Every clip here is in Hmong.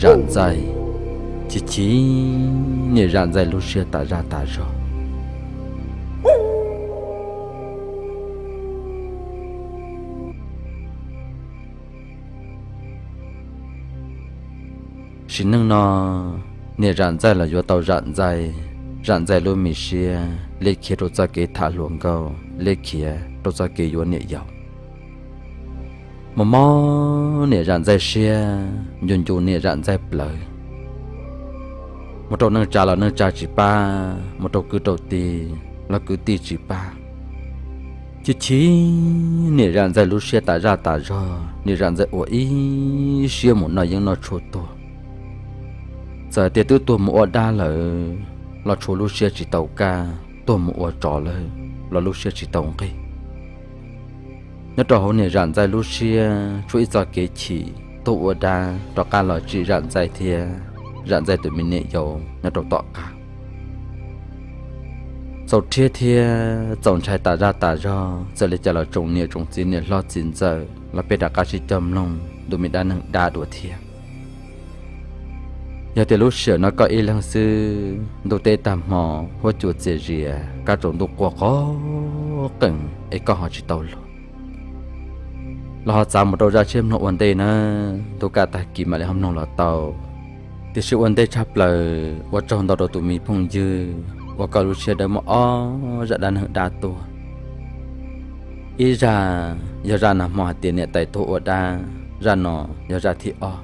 Zam Ntxaij, chim chim niam Zam Ntxaij lub siab tas zaj tas zog. Sim neej no, niam Zam Ntxaij los yuav tau Zam Ntxaij, Zam Ntxaij lub me siab liab khiav rau txoj kev tham hluas nkauj, liab khiav rau txoj kev yuav niam yau. Mob mob niam Zam Ntxaij siab, ncu ncu niam Zam Ntxaij plawv. Mus rau neej tsa los neej tsa tsis pab, mus rau kwv rau tij los kwv tij tsis pab. Chim chim niam Zam Ntxaij lub siab tas zaj tas zog, niam Zam Ntxaij ua ib siab mus noj yeeb noj tshuaj tuag. Txawm tias twb tuag mus ua dab lawm los tshuav lub siab tsis tau kaj, tuag mus ua tsov lawm los lub siab tsis tau nqig. Nyob rau hauv niam Zam Ntxaij lub siab tshuav ib txoj kev chim tuag ua dab rov qab los tsim Zam Ntxaij thiab Zam Ntxaij tus me niam yau nyob rau tom qab. Txaus rhiab thiab txaus ntshai tas zaj tas zog, txawm li cas los tsoom niam tsoom txiv niam hlob txiv ntxawm los peb rov qab sib cog mloog ntu me dab neeg dab dua thiab. Yog tias lub sij hawm no koj ib leeg xwb, ntuj teb tag hmo, huab cua txias zias, kab tsaus ntuj quaj qees es koj ho tsis tau luag los ho txav mus rau zaj tshiab mloog ua ntej na. Ntuj kaj tag kis mam li ho mloog los tau. Tiam sis ua ntej tshaj plaws ua tsaug ntau rau tus me phooj ywg uas koj lub siab dawb muab ob zaj dab neeg dab tuaj. Ib zaj yog zaj nag hmo hais tias niam tais tuag ua dab, zaj no yog zaj thib ob.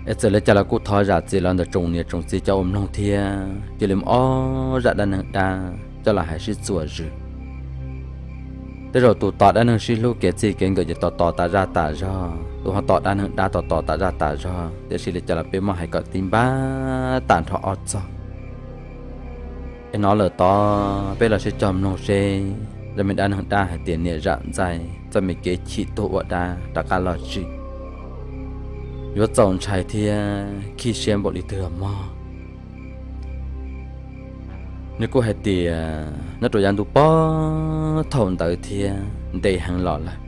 Es txawm li cas los kuj thov zam txim los ntawm tsoom niam tsoom txiv cov uas mloog thiab cia li muab ob zaj dab neeg dab coj los hais sib txuas zws. Tej zaum tus tos dab neeg sib hlub kev txij kev nkawm ces tos tos tas zaj tas zog, tus ho tos dab neeg dab tos tos tas zaj tas zog, tiam sis li cas los peb muab hais kom tib npab tag nrho ob txog. Es hnov lawm tod peb los sib cog mloog seb zaj me dab neeg dab hais tias niam Zam Ntxaij txoj me kev chim tuag ua dab rov qab los tsim yuav txaus ntshai thiab khib siab npaum li twg mog. Nws kuj hais tias nyob rau yav ntuj pog thaum ntawd thiab ntev heev los lawm,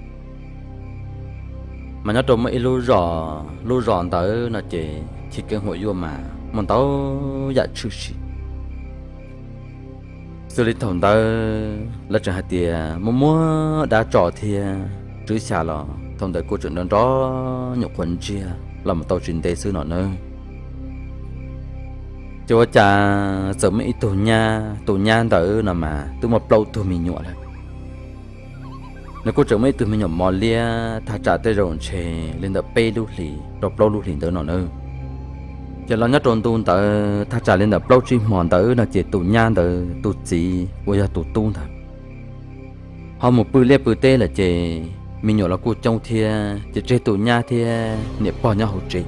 mas nyob rau muaj ib lub zos, lub zos ntawd no ces chiv keeb huam yuaj mas muaj ntau yam tshwm sim. Xws li thaum ntawd lawv tseem hais tias muaj muab dab tso thiab tswv xya los thaum ntawd kuj tseem nrov nrov nyuam qhuav ntsiag los mus tau tsis ntev xwb no nawb. Ces ua cas txawm muaj ib tug nyab, tus nyab ntawd no mas twb muaj plaub tug me nyuam lawm. Nws kuj tseem muaj ib tug me nyuam mos liab thaj tsam tej zaum ntshe li ntawm peb lub hlis rau plaub lub hlis ntawd no nawb. Ces los nyob rau ntu ntawd thaj tsam li ntawm plaub tsib hmo ntawd no ces tus nyab ntawd tus txiv uas yog tus tub ntawd ho mus pw liaj pw teb lawm ces me nyuam los kuj coob thiab ces tseg tus nyab thiab niam pog nyob hauv tsev.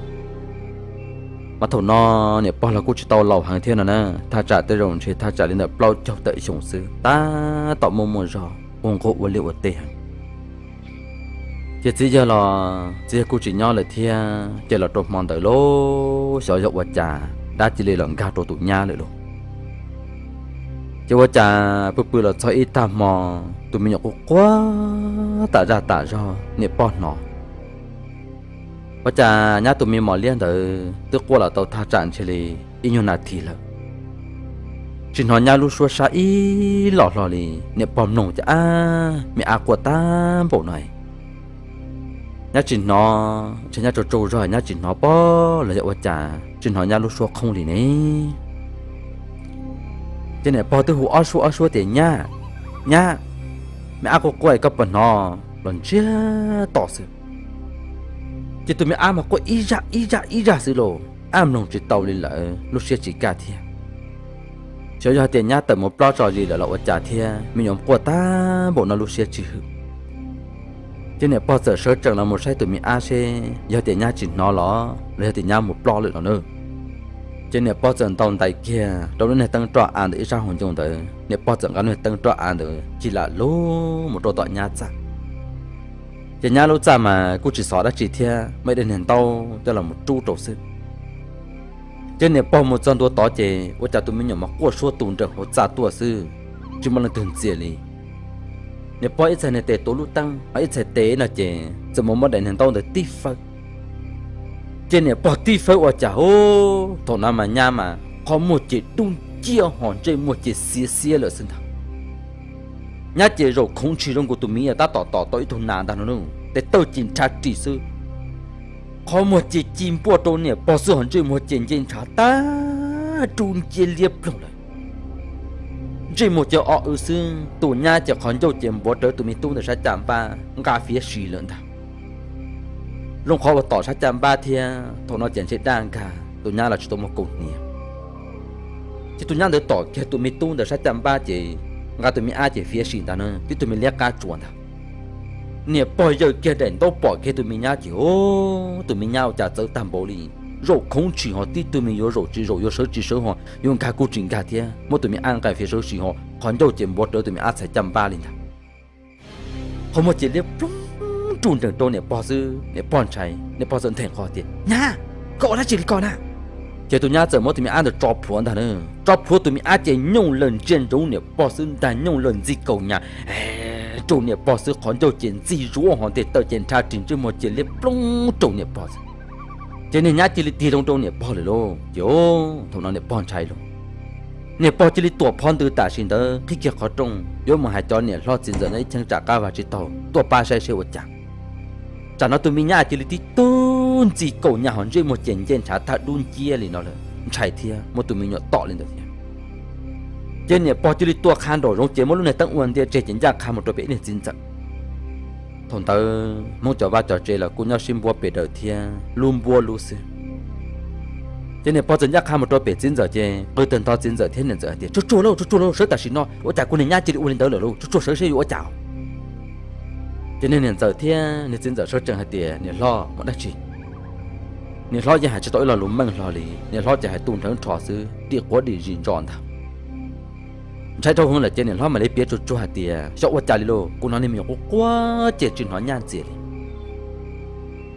Mas thaum no niam pog los kuj tsis tau laus heev thiab no na, thaj tsam tej zaum ntshe thaj tsam li ntawm plaub caug tawm xyoo xwb, tab tom muaj muaj zog ua nquag ua liaj ua teb heev. Ces txiv yawg los txiv yawg kuj tsis nyob lawm thiab, ces los rau hmo ntawd los xyov yog ua cas dab cia li los nkag rau tus nyab lawm lauj. Ces ua cas pw pw los txog ib tag hmo, tus me nyuam quaj quaj tas zaj tas zog niam pog hnov. Ua cas nyab tus me mos liab ntawd twb quaj los tau thaj tsam ntshe li ib nyuag nas this lawm, tsis hnov nyab lub suab sab ib los hlo li. Niam pog mloog ces ab, me ab quaj tag npaum no, nyab tsis hnov, ntshe nyab tsaug tsaug zog nyab tsis hnov pob los yog ua cas tsis hnov nyab lub suab qhoob li ne. Ces niam pog twb hu ob suab ob suab tias nyab, nyab, me ab quaj quaj koj puas hnov los ntsiag to xwb. Ces tus me ab mas quaj ib zaj ib zaj ib zaj xwb los ab mloog tsis tau li lawm lub siab tsis kaj thiab. Xyov yog tias nyab tawm mus plob tso zis lawm los ua cas thiab me nyuam quaj tag npaum no lub siab tsis hwm. Ces niam pog txawm sawv tsees los mus saib tus me ab seb yog tias nyab tsis hnov los los yog tias nyab mus plob lawm no na. Ces niam pog txawm ntaus ntais kiag rau lub niag teeb roj av ntawm ib sab hauv ncoo ntawd, niam pog txawm nqa lub niag teeb roj av ntawd cig lam lug mus rau tom nyab txaj. Ces nyab lub txaj mas kuj tsis xov dab tsi thiab, muaj ib daim niag ntaub coj los mus rub rau xwb. Ces niam pog mus txog ntua tod ces ua cas tus me nyuam mas quaj suab tu nreem hauv txaj tuaj xwb, tsis muaj leej twg ntxias li. Niam pog ib txhais niag tes tuav lub teeb, ho ib txhais tes no ces txawm mus muab daim niag ntaub ntawd tib fawb. Ces niam pog tib fawb ua cas hu, thaum no mas nyab mas qhov muag ces dub nciab ho ntsej muag ces xiav xiav lawm xwb ntag. Nyab ces zaum khoov ntshis zoo nkaus tus miv tab tom tom tau ib tug nas ntag no, tes taw ces nrhav ris xwb. Qhov muag ces ci npuaj rau niam pog xwb ho ntsej muag ces nce ntshav tag dub nciab liab ploog lawm. Ntsej muag ces o w xwb, tus nyab ces qhov ncauj ces npuav rawv tus me tub ntawm sab caj npab nqa fiav si lawm ntag. Zoo qhov uas tom sab caj npab thiab, thaum no ces ntshe daj nkag tus nyab los tsis tau muaj kaus hniav. Ces tus nyab ntawd tom kiag tus me tub ntawm sab caj npab ces nqa tus me ab ces fiav si ntag na, tib tug me liab qab tsuas ntag. Niam pog yawm kiag daim ntaub pom kiag tus me nyab ces hu, tus me nyab ua cas txawv tag npaum li. Zaum khoov ntshis ho tib tug me yuav zaum tsis zaum, yuav sawv tsis sawv ho yuav nkag kuj tsis nkag thiab, muab tus me ab nqa fiav sawv tsis ho qhov ncauj ces npuav rawv tus me ab txhais caj npab li ntag. Qhov muag ces liab ploog ruj nrees rau niam pog xwb, niam pog ntshai, niam pog txawm nthe qhov tias, Nyab, koj ua dab tsi li ko na? Ces tus nyab txawm muab tus me ab ntawd tso plhuav ntag na, tso plhuav tus me ab ces nyooj lawm ntsia ntsoov niam pog xwb ntag, nyooj lawm ntxig kaus nyas rau niam pog xwb, qhov ncauj ces ntxig zuav ho tes taw ces nrhav ris ntsej muag ces liab ploog rau niam pog xwb. Ces niag nyab cia li tig loo rau niam pog lawm lauj. Ces thaum no niam pog ntshai lauj. Niam pog cia li tuam phov ntws tam sim ntawd qhib kiag qhov rooj yuav mus hais cov niam hlob txiv ntxawm no ib cheeb tsam qab vag tsib taug tuaj pab saib seb ua cas. Tsam no tus me nyab cia li tib tug ntxig kaus nyas ho ntsej muag ces nce ntshav tag dub nciab li no lawm, ntshai thiab muab tus me nyuam tom li ntawd thiab. Ces niam pog cia li tua qha nraum zoov ces muab lub niag teeb ua ntia tseg ces ncaj qha mus rau pem ib niag txiv ntxawm. Thaum ntawd Hmoob cov vaj cov tsev los kuj nyob sib npuab pes daws thiab lub npuab lub xwb. Ces niam pog txawm ncaj qha mus rau pem txiv ntxawm ces qw tawg ntho txiv ntxawm thiab niam ntxawm hais tias, Tsuag tsuag lauj, tsuag tsuag lauj, sawv tam sim no ua cas kuv niag nyab cia li ua li ntawd lawm lauj, tsuag tsuag sawv seb yuav ua cas. Ces niag niam ntxawm thiab niag txiv ntxawm sawv tsees hais tias, Niam hlob, ua dab tsi? Niam hlob yeej hais tsis tau ib lo lus meej hlo li, niam hlob ces hais tu nrheev rho xwb, dim quav dim zis ntso ntag. Ntshai dhau heev lawm ces niam hlob mam li piav tsuag tsuag hais tias, Xyov ua cas li lauj, kuv hnov niag me nyuam quaj quaj ces tsis hnov nyab ntxias li.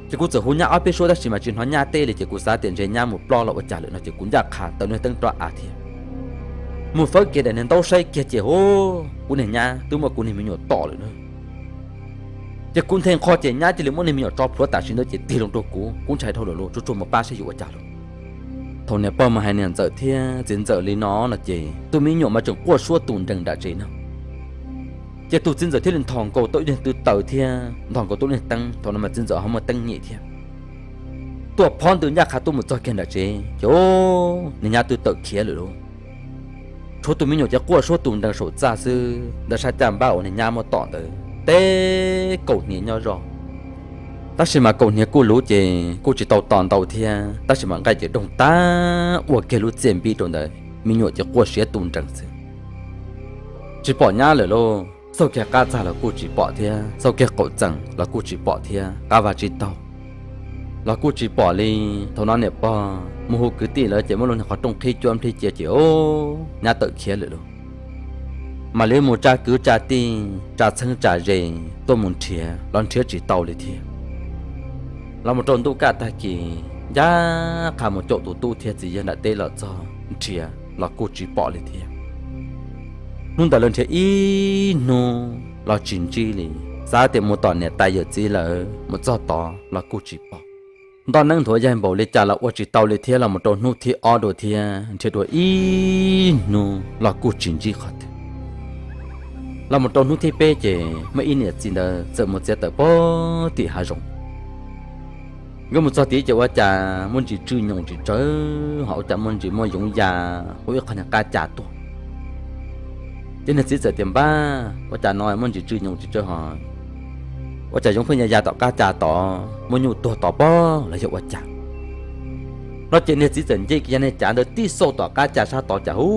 Ces kuv txawm hu nyab ob peb suab tab sis mas tsis hnov nyab teb li ces kuv xav tias ntshe nyab mus ploj los ua cas lawm no ces kuv ncaj qha taws niag teeb rov av thiab mus fawb kiag daim niag ntaub saib kiag ces hu, kuv niag nyab twb muab kuv niag me nyuam tom lawm na. Ces kuv nthe nqho ces nyab cia li muab niag me nyuam tso plhuav tam sim ntawd ces tig loo rau kuv, kuv ntshai dhau lawm lauj, tsuag tsuag mus pab saib yuav ua cas lauj. Thaum niam pog mus hais niam ntxawm thiab txiv ntxawm li no no ces tus me nyuam mas tseem quaj suab tus nrees nram tsev no. Ces tus txiv ntxawm thiaj li nthos nkaus tau ib niag tw taws thiab nthos nkaus tau niag teeb, thaum no mas txiv ntxawm ho muaj teeb nyem thiab. Tuaj phov ntws ncaj qha tuaj mus txog kiag nram tsev ces niag nyab twb tawm khiav lawm lauj. Tshuav tus me nyuam ces quaj suab tus nrees saum txaj xwb, ntawm sab caj npab uas niag nyab muab tom ntawd teb kaus hniav nyob zoj. Tab sis mas kaus hniav kuj luv ces kuj tsis tau to ntau thiab, tab sis mas nqaij ces doog tag ua kiag lub txiaj npib rau ntawd, me nyuam ces quaj siav tus nrees xwb. Tsis pom nyab lawm lauj, xauj kiag qab txaj los kuj tsis pom thiab, xauj kiag qaum txees los kuj tsis pom thiab, qab vaj tsib taug los kuj tsis pom li. Thaum no niam pog mus hu kwv tij lawv ces muab lub niag qhov rooj qhib cuab nplij cia ces nyab tawm khiav lawm lauj. Mam li mus tsa kwv tsa tij tsa txheeb tsa ze tuaj mus nrhiav los nrhiav tsis tau li thiab. Los mus rau ntuj kaj tag kis ncaj qha mus caum tus tub thiab txiv yawg nram teb los txog nrhiav los kuj tsis pom li thiab. Hnub ntawd lawv nrhiav ib hnub los tsis ntsib li, xav tias mus tom niam tais yawm txiv lawv mus txog tod los kuj tsis pom. Nto neeb nthuav yaig npaum li cas los ua tsis tau li thiab, los mus rau hnub thib ob dua thiab nrhiav dua ib hnub los kuj tsis ntsib qhov twg. Los mus rau hnub thib peb ces muaj ib niam txiv ntawd txawm mus txiav taws pog tim hav zoov. Nkawd mus txog tid ces ua cas muaj ntsis tsw nyoos tsis tsawg ho ua cas muaj ntsis muaj yoov ya ua ib qho niag qab ca tuaj. Ces niag txiv txawm tias, Npab, ua cas no muaj ntsis tsw nyoos tsis tsawg ho ua cas yoov pheej ya ya tom qab ca tod, muaj nyuj tuag tod pob los yog ua cas? No ces niag txiv txawm nce kiag niag cav ntawd tib xauj tom qab ca sab tod cas hu,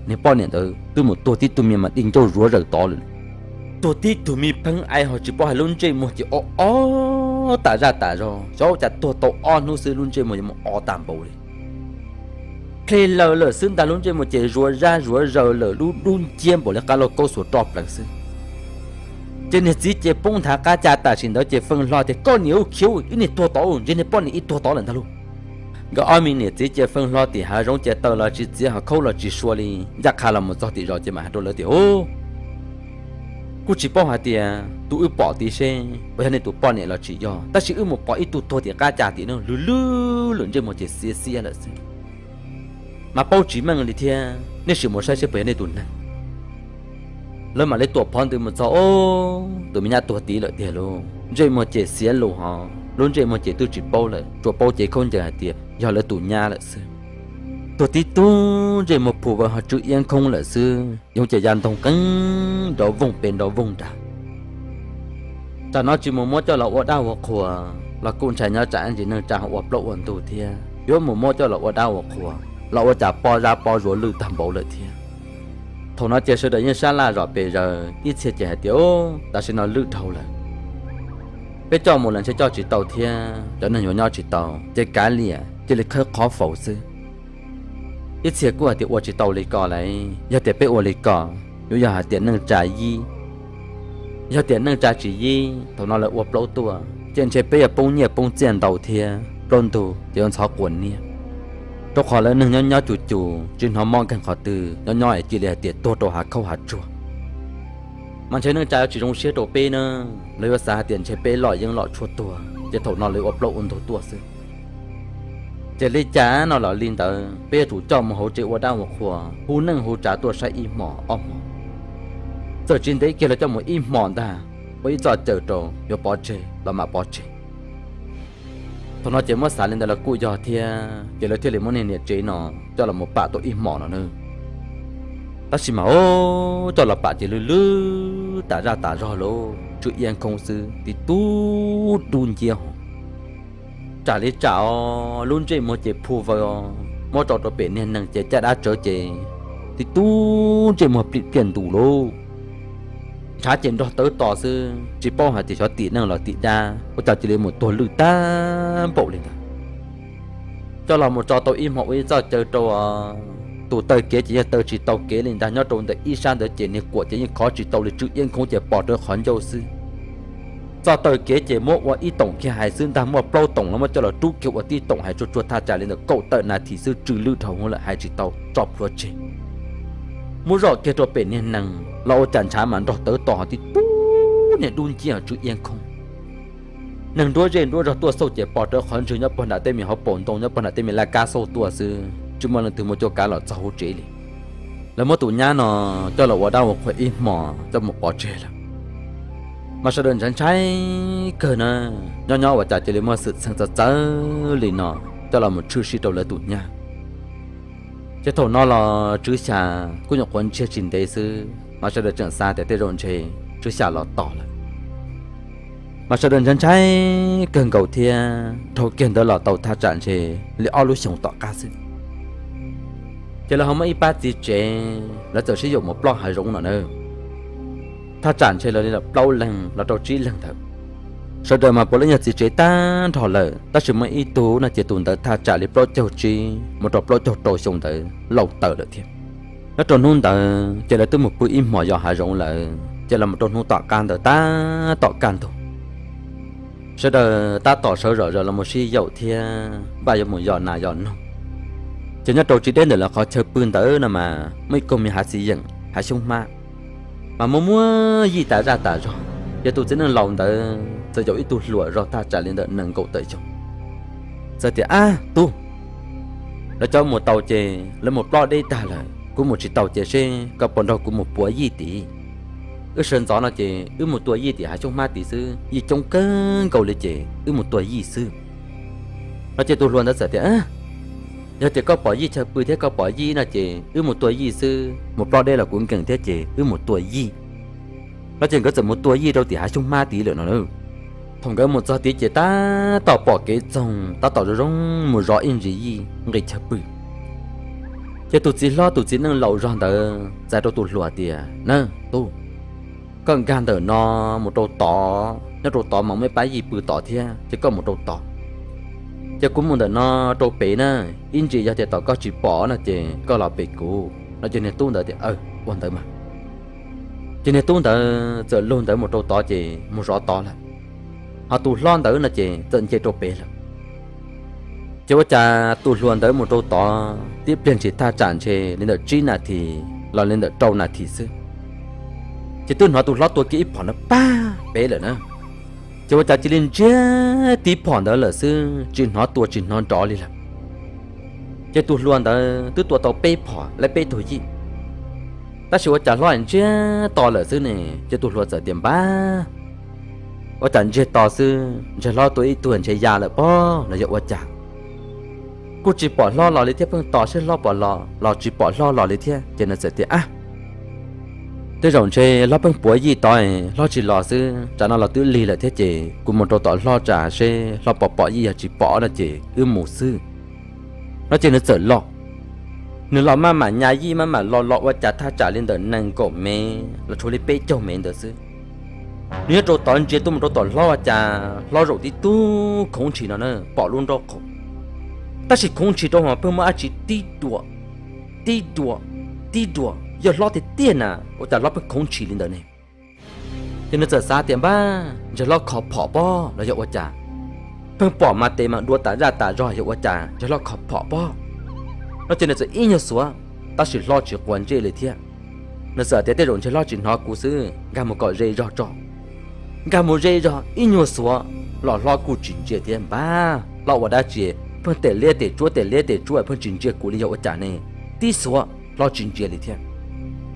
niag poj niam ntawd twb mus tuag tib tug me mas di ncauj zuav zaws tod lawm. Tuag tib tug me pheeb ai ho tsis paub hais lub ntsej muag ces o o tas zaj tas zog, xyov ua cas tuag tau ob hnub xwb lub ntsej muag yuav mus o tas npaum li. Ple laws lawm xwb ntag, lub ntsej muag ces zuav zaj zuav zaws lawm, lub dub nciab npaum li qab lauj kaub xuas roj pleev xwb. Ces niag txiv ces poob nthav qab ca tam sim ntawd ces feej hlo tias, Koj niam ub khiv, ib niag tuag tod, ntshe niag poj niam ib tuag tod lawm ntag lauj. Nkawd ob me niam txiv ces feej hlo tim hav zoov ces taws los tsis txiav ho khaub los tsis sua li, ncaj qha los mus txog tim zos ces mam hais rau lawv tias, Ub, Kuj tsis paub hais tias tus wb pom tid seb puas yog nej tus poj niam los tsis yog, tab sis wb mus pom ib tug tuag tim qab cas tim no, lwj lwj lawm, ntsej muag ces xiav xiav lawm xwb. Mas paub tsis meej li thiab, nej sim mus saib seb puas yog nej tus neeg. Lawv mam li tuam phov ntws mus txog, tus me nyab tuag tid lawm tiag lauj, ntsej muag ces xiav lus hos lub ntsej muag ces twb tsis paub lawm, tsuas paub cev khaub ncaws hais tias yog lawv tus nyab lawm xwb. Tuag tib tug ntsej muag phu vawv ho tsw iab nkhooj lawm xwb, yoov ces ya ntoog qeeb nrov voog pes nrov voog nrag. Tam no tsis mus muab coj los ua dab ua qhuas los kuj ntshai nyob tsam ntsis neej tsa ho ua plaub ua ntug thiab, yuav mus muab coj los ua dab ua qhuas los ua cas pob zab pob zuav lwj tag npaum lawm thiab. Thaum no ces sawv daws yeej sab laj zom pes zaws, ib txhia ces hais tias, Tam sim no lwj dhau lawm, peb coj mus los ntshe coj tsis tau thiab, cov neeg yuav nyob tsis tau, ces kav liam cia li khawb qhov faus xwb. Ib txhia kuj hais tias, Ua tsis tau li ko lauj, yog tias peb ua li ko yuav yog hais tias neej tsa yib. Yog tias neej tsa tsis yib, thaum no lawv ua plaub tuaj ces ntshe peb yuav poob nyiaj poob txiaj ntau thiab, plaub ntug ces yuav ntxhov quas niab, rau qhov lawv neeg nyob nyob cum cum tsis hnov mob nkeeg qhov twg, nyob nyob es cia li hais tias tuag rau hav khaub hav tsuag. Mas ntshe neej tsa yuav tsis zoo siab rau peb na, lawv yuav xav hais tias ntshe peb loj yeeb loj tshuaj tuag, ces thaum no lawv ua plaub ua ntug tuaj xwb. Ces li cas no los li ntawd, peb yuav tsum coj mus hauv tsev ua dab ua qhuas, hu neej hu tsav tuaj saib ib hmos ob hmos. Txawm tsis ntev kiag los coj mus ib hmos ntag, ua ib txoj caw rau, yuav pov tseg los mam pov tseg. Thaum no ces muab xav li ntawd los kuj yog thiab, ces lawv thiaj li muab niag niam tsev no coj los mus pam tau ib hmos no na. Tab sis mas o, coj los pam ces lwj lwj tas zaj tas zog lauj, tsw iab nkhooj xwb, tib tug dub nciab hos. Tsam li tsam os, lub ntsej muag ces phu vawv os, muab tso rau pem niag nees ces caj dab tsawv ces tib tug ntsej muag plim pliaj ntus lauj. Ntshav ces nrog tawv tos xwb, tsis paub hais tias xyov tim neeg los tim dab, ua cas cia li mus tuag lwj tag npaum li ntawd. Coj los mus tso tau ib hmos ua ib txoj caw rau os, tus taw kev ces yeej taw tsis tau kev li ntag, nyob rau ntawm ib sab ntawd ces niag kuam ces yeej khov tsis tau li, tsw iab nkhooj ces pom rau qhov ncauj xwb. Txoj taw kev ces muab ua ib toom kiag hais xwb ntag, muaj plaub toom los muab coj los rub kiag ua tib toom hais tsuag tsuag thaj tsam li ntawm kaum tawm nas this xwb tsw lwj dhau hwv lawm hais tsis tau, tso plhuav tseg. Muab zoj kiag rau pem niag nees los ua cas ntshav mas nrog tawv tos hos tib tug niag dub nciab tsw iab nkhooj. Neeg nruab zej nruab zog tuaj xauj ces pom rau qhov ntswg nyob puag nram tej me hauv paus ntoo, nyob puag nram tej me laj kab xauj tuaj xwb, tsis muaj leej twg muaj cuab kav los txog hauv tsev li. Lawv muab tus nyab no coj los ua dab ua qhua ib hmos coj mus pov tseg lawm. Mas sawv daws ntshai ntshai kawg na, nyob nyob ua cas cia li muaj xwm txheej txawv txawv li no coj los mus tshwm sim rau lawv tus nyab. Ces thaum no los Tswv Xyas kuj nyuam qhuav ntsiag tsis ntev xwb, mas sawv daws tseem xav tias tej zaum ntshe Tswv Xyas los tos lawm. Mas sawv daws ntshai ntshai kawg nkaus thiab, dhau kiag ntawd los tau thaj tsam ntshe li ob lub xyoos tom qab xwb. Ces lawv ho muaj ib pab txiv tsev, lawv txawm sib yaum mus plob hav zoov no na. Thaj tsam ntshe lawv li plaub leeg los rau tsib leeg ntawd. Sawv daws mas puav leej yog txiv tsev tag nrho lawm, tab sis muaj ib tug no ces tus ntawd thaj tsam li plaub caug tsib mus rau plaub caug rau xyoo ntawd laus taws lawm thiab. Nyob rau hnub ntawd ces lawv twb mus pw ib hmos yos hav zoov lawm, ces los mus rau hnub tom qab ntawd tab tom kaj ntug. Sawv daws tab tom sawv zom zaws los mus sib yaum thiab npaj yuav mus yos nas yos noog. Ces nyob rau tsis deb ntawm lawv qhov chaw pw ntawd no mas muaj ib kaug me hav txiv yeem hav xyoob hmab, mas muaj muaj yij tas zaj tas zog. Ces tus txiv neej laus ntawd txawm yaum ib tug hluas zog thaj tsam li ntawm nees nkaum tawm xyoo, txawm tias, Ab tub, lawv cov mus tau ces lawv mus plob deb tag lawm, kuv mus tsis tau ces seb koj puas nrog kuv mus puav yij tid. Wb sawv ntxov no ces wb mus tua yij tim hav xyoob hmab tid xwb, yij coob kawg nkaus li ces wb mus tua yij xwb. No ces tus hluas ntawd txawm tias, Yog tias koj pom yij chaw pw thiab koj pom yij no ces wb mus tua yij xwb, mus plob deb los kuv nkees thiab ces wb mus tua yij. No ces nkawd txawm mus tua yij rau tim hav xyoob hmab tid lawm no. Thaum nkawd mus txog tid ces tab tom pom kev txoog, tab tom zoo zoo mus zov ib ntsis yij nqis chaw pw. Ces tus txiv hlob tus txiv neej laus zog ntawd txais rau tus hluas tias, Na tub, koj nkag ntawm no mus rau tod, nyob rau tod mas muaj ib pab yij pw tod thiab, ces koj mus rau tod. Ces kuv mus ntawm no rau pem na, ib ntsis yog tias tom koj tsis pom no ces koj los pem kuv. No ces niag tub ntawd tias, Aw, ua ntawd mas. Ces niag tub ntawd txawm lug ntawd mus rau tod ces mus zov tod lawm. Ho tus hlob ntawd no ces txawm nce rau pem lawm. Ces ua cas tus hluas ntawd mus rau tod tib pliag ntshis thaj tsam ntshe li ntawm tsib nas this los li ntawm rau nas this xwb, Ces twb hnov tus hlob tua kiag ib phom no pag pem lawm na. Ces ua cas cia li ntsiag tib phom ntawd lawm xwb, tsis hnov tua tsis hnov nrov li lawm. Ces tus hluas ntawd twb tua tau peb phom lawm, peb tug yij, tab sis ua cas hlob ntsiag to lawm xwb ne. Ces tus hluas txawm tias, Npab, ua cas ntsiag to xwb, ntshe hlob tua ib tug ntshe ya lawm pob los yog ua cas? Kuj tsis pom hlob los li thiab, pheej tos seb hlob puas los los tsis pom hlob los li thiab. Ces nws txawm tias, Ab, tej zaum ntshe hlob pheej puav yij tod, hlob tsis los xwb, tsam no los twb lig lawm thiab, ces kuv mus rau tom hlob tsam seb hlob puas pom yij, yog tsis pom no ces wb mus xwb. No ces nws txawm los. Nws los maj mam nyas yij, maj mam los los ua cas thaj tsam li ntawm nees nkaum mev los tshuav li peb caug mev ntawd xwb. Nws nyob rau tod ntsia tuaj mus rau tom hlob ua cas hlob zaum tib tug khoov ntshis no na, pom lub nraub qaum. Tab sis khoov ntshis rau hauv pheej muaj dab tsi tib duam, tib duam, tib duam, yog hlob tiag tiag na, ua cas hlob pheej khoov ntshis li ntawd ne? Ces nws txawm xav tias, Npab, ntshe hlob kho phom pob los yog ua cas? Pheej pom mas tes mas dua tas zaj tas zog, yog ua cas ntshe hlob kho phom pob? No ces nws txawm ib nyuag xuav, tab sis hlob tsis quav ntsej li thiab. Nws txawm tias, Tej zaum ntshe hlob tsis hnov kuv xwb, nkag mus kom ze zog tso. Nkag mus ze zog ib nyuag xuav los hlob kuj tsis ntsia thiab. Npab, hlob ua dab tsi pheej tes liab tes tsuab, tes liab tes tsuab, pheej tsis ntsia kuv li, yog ua cas ne? Tib xuav hlob tsis ntsia li thiab.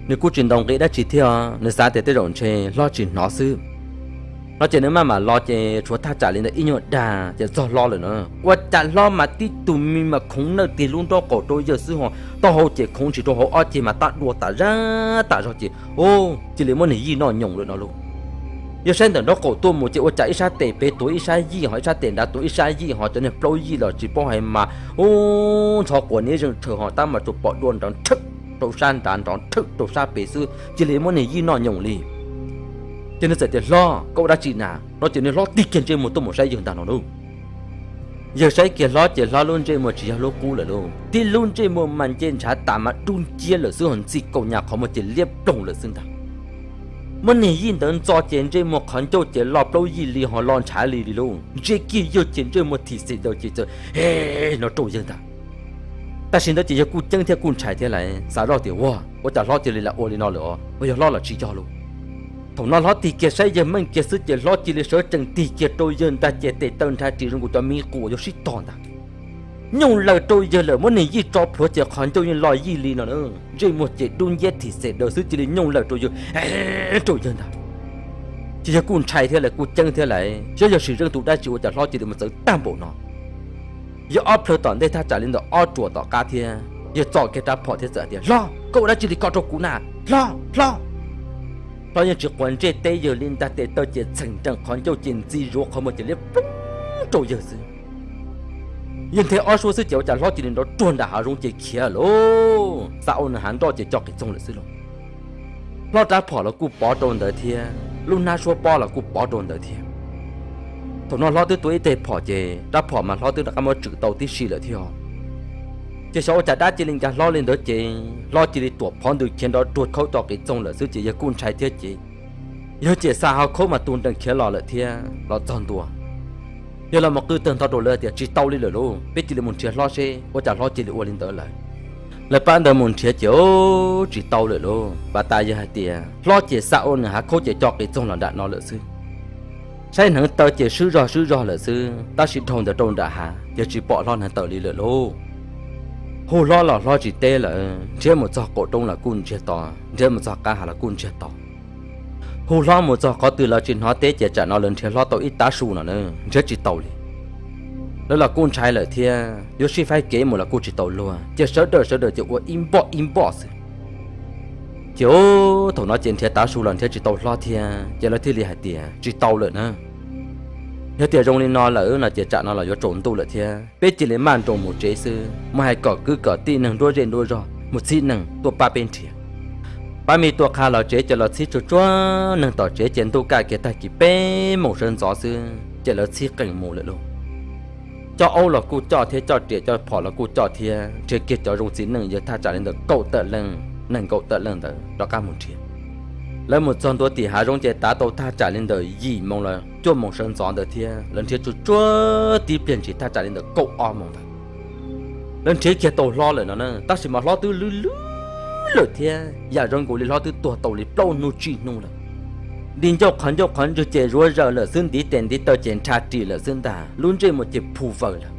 Nws kuj tsis ntaus nqi dab tsi thiab, nws xav tias tej zaum ntshe hlob tsis hnov xwb. No ces nws maj mam los ces tshuav thaj tsam li ntawm ib nyuag dag ces txog hlob lawm na. Ua cas hlob mas tib tug me mas khoov nawj tig lub nraub qaum rau yawg xwb ho, taub hau ces khoov ntshis rau hauv ob ceg mas tab dua tas zaj tas zog ces, o, cia li muab niag yij noj nyoos lawm no lauj. Yawg saib ntawm nraub qaum tuaj mus ces ua cas ib sab tes pem tuav ib sab yij ho, ib sab tes nrad tuav ib sab yij ho, cov niag plaub yij los tsis paub hais mas, u, ntxhov quas niab zeeg tshaws ho, tab mas tsuas pom dua nrov nthawj rau sab nrad nrov nthawj rau sab pem xwb, cia li muab niag yij noj nyoos li. Ces nws txawm tias, Hlob, koj ua dab tsi na? No ces niag hlob tig kiag ntsej muag tuaj mus saib yawg ntag no lauj. Yawg saib kiag hlob ces hlob lub ntsej muag tsis yog lub qub lawm lauj, tib lub ntsej muag mas nce ntshav tas mas dub nciab lawm xwb ho, ntxim kaum nyas qhov muag ces liab ploog lawm xwb ntag. Muab niag yij ntawd ntxo ces ntsej muag qhov ncauj ces loj plaub yij li ho, loj ntshav li li lauj, ntsia kiag yawg ces ntsej muag thim xim daws ces txawm he no rau yawg ntag. Tam sim ntawd ces yawg kuj ceeb thiab kuj ntshai thiab lawm, xav zoj tias, Ua, ua cas hlob cia li lam ua li no lawm os, uas yog hlob los tsis yog lauj? Thaum no hlob tig kiag saib yawg meej kiag xwb ces hlob cia li sawv tsees tig kiag rau yawg ntag ces tes taw nrhav ris zoo nkaus cov miv quas yuav sib tog ntag. Nyooj lawm rau yawg lawm, muab niag yij tso plhuav ces qhov ncauj yeej loj yij li no na, ntsej muag ces dub nciab thim xim daws xwb cia li nyooj lawm rau yawg, rau yawg ntag. Ces yawg kuj ntshai thiab lawm kuj ceeb thiab lawm, xyov yog sim zeej tus dab tsi ua cas hlob cia li mus txawv tag npaum no. Yawg ob plhaw tom ntej thaj tsam li ntawm ob ruam tom qab thiab, yawg txo kiag rab phom thiab txawm tias, Hlob, koj ua dab tsi li ko rau kuv na? Hlob, hlob! Hlob yeej tsis quav ntsej teb yawg li ntag, tes taw ces txheem nrees qhov ncauj ces ntxi zuav qhov muag ces liab ploog rau yawg xwb. Yawg nthe ob suab xwb ces ua cas hlob cia li nrov ruag nram hav zoov ces khiav lauj, xa au nws hav nroj ces co qis txoog lawm xwb lauj. Hlob rab phom los kuj pov rau ntawd thiab, lub hnab suab pob los kuj pov rau ntawd thiab. Thaum no hlob twb tua ib teg phom ces rab phom mas hlob twb rov qab muab tswm tau tib si lawm thiab. Ces xyov ua cas dab cia li ncav hlob li ntawd ces hlob cia li tuam phov ntws khiav nrov ruag khaub co qis txoog lawm xwb ces yawg kuj ntshai thiab ces yawg ces xa hau khaub mas tu nrees khiav los lawm thiab los txog ntua. Yawg los mus qw tawg ntho rau lawv tias, Tsis tau li lawm lauj, peb cia li mus nrhiav hlob seb ua cas hlob cia li ua li ntawd lawm. Lawv pab ntawd mus nrhiav ces tsis tau lawm lauj, pas tas yawg hais tias hlob ces xa ua nws hav khaub ces co qis txoog los nram no lawm xwb. Saib hneev taw ces swb zog swb zog lawm xwb, tab sis dhau ntawd rau nram hav yawg tsis pom hlob hneev taw li lawm lauj. Hu hlob los hlob tsis teb lawm, nrhiav mus txog qaum roob los kuj ntsiag to, nrhiav mus txog qab hav los kuj ntsiag to. Hu hlob mus txog qhov twg los tsis hnov teb ces tsam no lawv nrhiav hlob tau ib tav su no na, nrhiav tsis tau li. Lawv los kuj ntshai lawm thiab, yuav sib faib kev mus los kuj tsis tau luag, ces sawv daws sawv daws ces ua ib npoj ib npoj xwb. Ces thaum no ces nrhiav tav su los nrhiav tsis tau hlob thiab, ces lawv thiaj li hais tias tsis tau lawm na. Yog tias zoo li no lawm no ces tsam no los yuav tsaus ntuj lawm thiab, peb cia li maj nroos mus tsev xwb, mus hais kom kwv kom tij neeg nruab zej nruab zog mus txhib neeg tuaj pab peb nrhiav. Pab me tua qha los tsev ces los txhib tsuag tsuag neeg tom tsev ces ntuj kaj kiag tag kis peb moos sawv ntxov xwb ces lawv txhib qees mus lawm lauj. Coj aub los kuj coj thiab, coj riam coj phom los kuj coj thiab, nrhiav kiag cov zoo txiv neej yog thaj tsam li ntawm kaum tawm leej, nees nkaum tawm leej ntawd rov qab mus nrhiav. Lawv mus txog ntua tim hav zoov ces tav tau thaj tsam li ntawm yim moos los cuaj moos sawv ntxov ntawd thiab, lawv nrhiav tsuag tsuag tib pliag ntshis thaj tsam li ntawm kaum ob moos ntawd. Lawv nrhiav kiag tau hlob lawm no na, tab sis mas hlob twb lwj lwj lawm thiab, yam zoo nkaus li hlob twb tuag tau li plaub hnub tsib hnub lawm. Nti ncauj qhov ncauj qhov ntswg ces zuav zaws lawm xwb, ntiv tes ntiv taw ces nrha ris lawm xwb ntag, lub ntsej muag ces phu vawg lawm.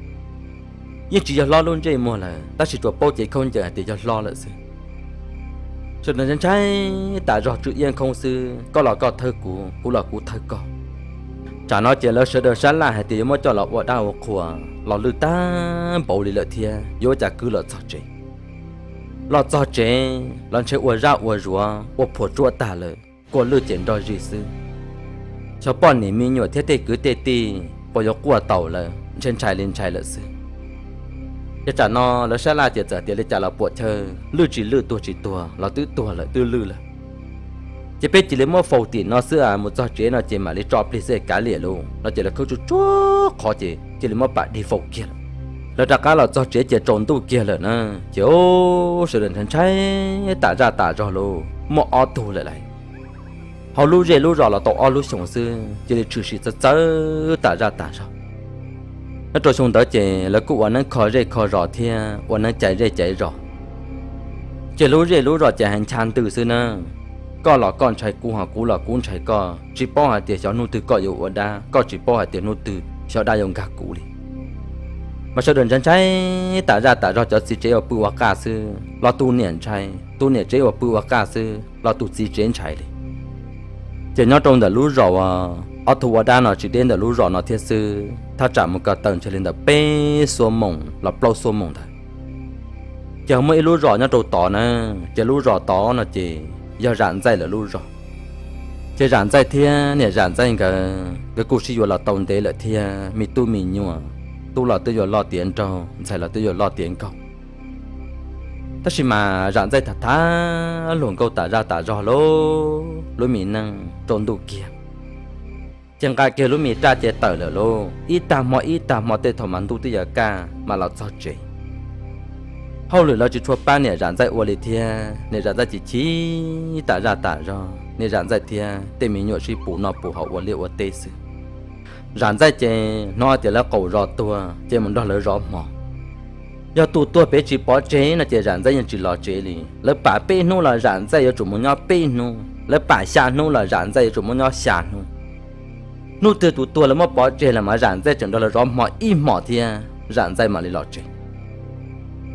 Yeej tsis yog hlob lub ntsej muag lawm, tab sis tsuas paub cev khaub ncaws hais tias yog hlob lawm xwb. Sawv daws ntshai ntshai tas zog, tsw iab khoob xwb, koj los koj thawb kuv, kuv los kuv thawb koj. Tsam no ces lawv sawv daws sab laj hais tias yuav muab coj los ua dab ua qhua los lwj tag npaum li lawm thiab, yuav ua cas kwv los txog tsev. Los txog tsev los ntshe ua zaj ua zuav ua phuam tsuab tag lawm, kua lwj ces nrog zis xwb. Xyov poj niam me nyuam thiab tej kwv tej tij puas yuav quaj taus lawm, ntshe ntshai li ntshai lawm xwb. Ces tsam no lawv sab laj ces txawm tias li cas los puam chaw, lwj tsis lwj tuag tsis tuag los twb tuag lawm twb lwj lawm. Ces peb cia li muab faus tim no xwb, mus txog tsev no ces mam li tso plig xwb kav liam lauj no. Ces lawv khawb tsuj tsuag qhov ces cia li muab pam dig faus kiag lawm. Lawv rov qab los txog tsev ces tsaus ntuj kiag lawm na. Ces sawv daws ntshai ntshai tas zaj tas zog lauj, muaj ob tug lawm lauj. Hauv lub zej lub zos los tau ob lub xyoos xwb cia li tshwm sim txawv txawv tas zaj tas zog. Nyob rau xyoo ntawd ces lawv kuj ua neeb kho zej kho zos thiab ua neeb cais zej cais zos. Ces lub zej lub zos ces heev ncha ntws xwb na. Koj los koj ntshai kuv, ho kuv los kuv ntshai koj, tsis paub hais tias xyov hnub twg koj yuav ua dab, koj tsis paub hais tias hnub twg xyov dab yuav nkag kuv li. Mas sawv daws ntshai ntshai tas zaj tas zog, cov txiv tsev ua pw ua qaj xwb los tus niam ntshai, tus niam tsev ua pw ua qaj xwb los tus txiv tsev ntshai li. Ces nyob rau ntawm lub zos uas ob tug ua dab no tsis deb ntawm lub zos no thiab xwb, thaj tsam mus ko taw ntshe li ntawm peb xuab moos los plaub xuab moos ntawd. Ces ho muaj ib lub zos nyob rau tod na, ces lub zos tod no ces yog Zam Ntxaij lawv lub zos. Ces Zam Ntxaij thiab niam Zam Ntxaij nkawd, nkawd kuj sib yuav los tau ntev lawm thiab, me tub me nyuam, tub los twb yuav loj tiav nraug, ntxhais los twb yuav loj tiav nkaug. Tab sis mas Zam Ntxaij tham tham hluas nkauj tas zaj tas zog lauj, lub me neej rau ntuj kiag. Ces nqa kiag lub me raj ces tawm lawm lauj, ib tag hmo ib tag hmo tej thaum mas ntuj twb yuav kaj mam los txog tsev. Hauj lwm los tsis tshua pab niam Zam Ntxaij ua li thiab, niam Zam Ntxaij chim chim tas zaj tas zog, niam Zam Ntxaij thiab tej me nyuam sib pus noj pus haus ua liaj ua teb xwb. Zam Ntxaij ces hnov tias lawv qaum zos tuag ces mus nrog lawv zov hmo. Yog tus tuag pem tsis pov tseg no ces Zam Ntxaij yeej tsis los tsev li. Lawv pam peb hnub los Zam Ntxaij yuav tsum mus nyob peb hnub, lawv pam xya hnub los Zam Ntxaij yuav tsum mus nyob xya hnub. Hnub twg tus tuag lawv muab pov tseg lawm mas Zam Ntxaij tseem nrog lawv zov hmo ib hmos thiab Zam Ntxaij mam li los tsev.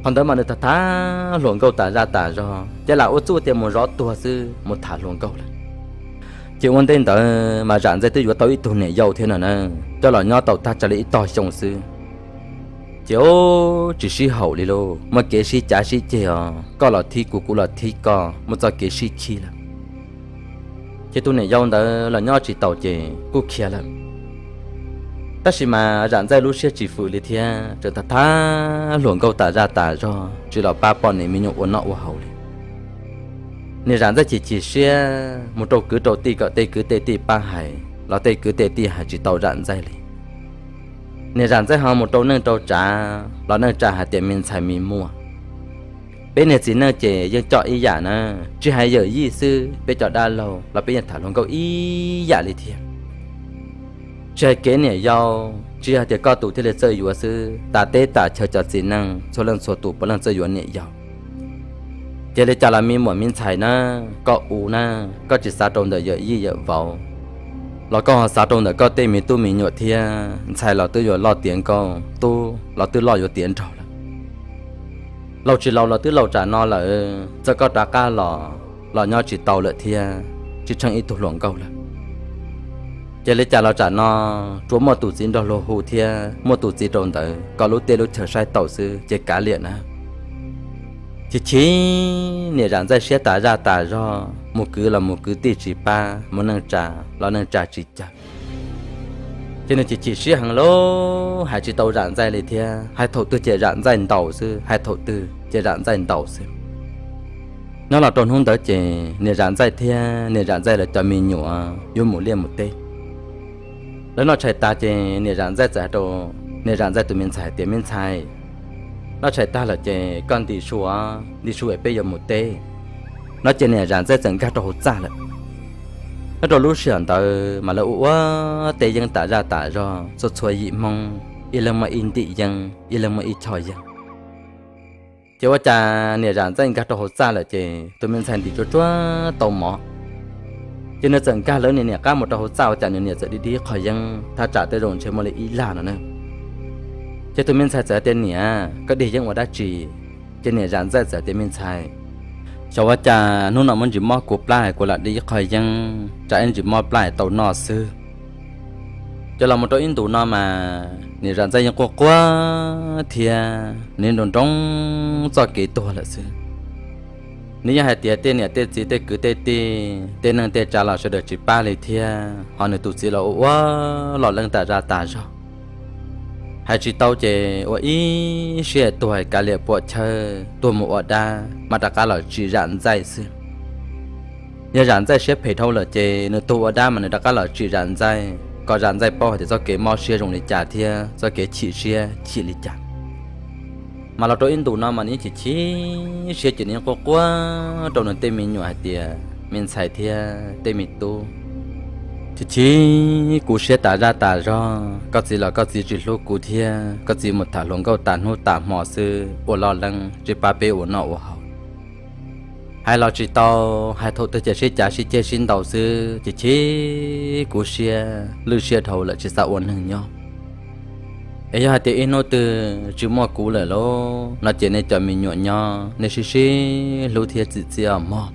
Qhov ntawd mas nws tham tham hluas nkauj tas zaj tas zog ces lam ua txuj tias mus zov tuag xwb mus tham hluas nkauj lawm. Ces ua ntej ntawd mas Zam Ntxaij twb yuav tau ib tug niam yau thiab no na, coj los nyob tau tag tsam li ib tog xyoo xwb. Ces tsis sib haum li lauj, muaj kev sib cav sib ceg os, koj los thib kuv kuv los thib koj, muaj txoj kev sib khib lawm. Ces tus niam yau ntawd los nyob tsis taus ces kuj khiav lawm. Tab sis mas Zam Ntxaij lub siab tsis fwm li thiab, tseem tham tham hluas nkauj tas zaj tas zog tsis los pab poj niam me nyuam ua noj ua haus li. Niam Zam Ntxaij chim chim siab mus rau kwv rau tij kom tej kwv tej tij pab hais los tej kwv tej tij hais tsis tau Zam Ntxaij li. Niam Zam Ntxaij ho mus rau neej rau tsav los neej tsa hais tias me ntxhais me muaj. Peb niag txiv neej ces yeej coj ib yam na, tsis hais yawm yij xwb, peb cov dab laug los peb yeej tham hluas nkauj ib yam li thiab. Tsis hais kev niam yau, tsis yog tias koj tus thiaj li txawj yuav xwb, tas teb tas chaw cov txiv neej txhua leej txhua tus puav leej txawj yuav niam yau. Ces li cas los me muam me ntxhais na, koj u na, koj tsis xav rau ntawm yawm yij yawm vauv los koj ho xav rau ntawm koj tej me tub me nyuam thiab, ntxhais los twb yuav loj tiav nkauj, tub los twb loj yuav tiav nraug lawm. Laus tsis laus los twb laus tsam no lawm, txawm koj rov qab los los nyob tsis tau lawm thiab, tsis tsheej ib tug hluas nkauj lawm. Ces li cas los tsam no tsuas muaj tus txiv nrog luag hu thiab muaj tus txiv rau ntawd kom lub teb lub chaw saib taus xwb ces kav liam na. Ces chim niam Zam Ntxaij siab tas zaj tas zog, mus kwv los mus kwv tij tsis pab, mus neej tsa los neej tsa tsis caw. Ces nws chim chim siab heev lauj, hais tsis tau Zam Ntxaij li thiab, hais thaum twg ces Zam Ntxaij ntaus xwb, hais thaum twg ces Zam Ntxaij ntaus xwb. Nyob los rau hnub ntawd ces niam Zam Ntxaij thiab niam Zam Ntxaij lawv cov me nyuam yuav mus liaj mus teb. Lawv noj tshais tas ces niam Zam Ntxaij txawm hais rau niam Zam Ntxaij tus me ntxhais tias, me ntxhais, noj tshais tag lawm ces koj nti su, nti su es peb yuav mus teb. No ces niam Zam Ntxaij txawm nkag rau hauv txaj lawm. Nyob rau lub sij hawm ntawd mas lawv ua ua teb yeeb tas zaj tas zog, txhua txhua yim Hmoob ib leeg muaj ib ntim yeeb, ib leeg muaj ib choj yeeb. Ces ua cas niam Zam Ntxaij nkag rau hauv txaj lawm ces tus me ntxhais ntim tsuag tsuag tau mov. Ces nws txawm nkag lawv niam niam qab mus rau hauv txaj ua cas nws niam txawm dig dig qho yeeb thaj tsam tej zaum ntshe muaj li ib lag no na. Ces tus me ntxhais txawm tias, Niam, koj dig yeeb ua dab tsi? Ces niam Zam Ntxaij txawm tias, Me ntxhais, xyov ua cas hnub no muaj ntsis mob kuv plab, kuv lam dig ib qho yeeb tsam ib ntsis mob plab tau noj xwb. Ces los mus rau ib ntus no mas niam Zam Ntxaij yeej quaj quaj thiab nws nroo nroo txoj kev tuag lawm xwb. Nws yeej hais tias tej niam tej txiv tej kwv tej tij tej neej tej tsav los sawv daws tsis pab li thiab, ho nws tus txiv los ua ua loj leeb tas zaj tas zog. Hais tsis tau ces ua ib siab tuag kav liam puam chawj tuag mus ua dab mas rov qab los tsim Zam Ntxaij xwb. Yog Zam Ntxaij siab phem dhau lawm ces nws tuag ua dab mas nws rov qab los tsim Zam Ntxaij kom Zam Ntxaij paub hais tias txoj kev mob siab zoo li cas thiab txoj kev chim siab chim li cas. Mas los rau ib ntus no mas nws yeej chim chim siab ces nws yeej quaj quaj rau nws tej me nyuam hais tias, Me ntxhais thiab tej me tub, chim chim kuv siab tas zaj tas zog, koj txiv los koj txiv tsis hlub kuv thiab, koj txiv mus tham hluas nkauj tas hnub tas hmo xwb ua loj leeb tsis pab peb ua noj ua haus. Hais los tsis tau, hais thaum twg ces sib cav sib ceg sib ntaus xwb, chim chim kuv siab lwj siab dhau lawm tsis xav ua neeg nyob. Es yog hais tias ib hnub twg tsis muaj kuv lawm lauj no ces nej cov me nyuam nyob nej sib sib hlub thiab txim txiaj mog.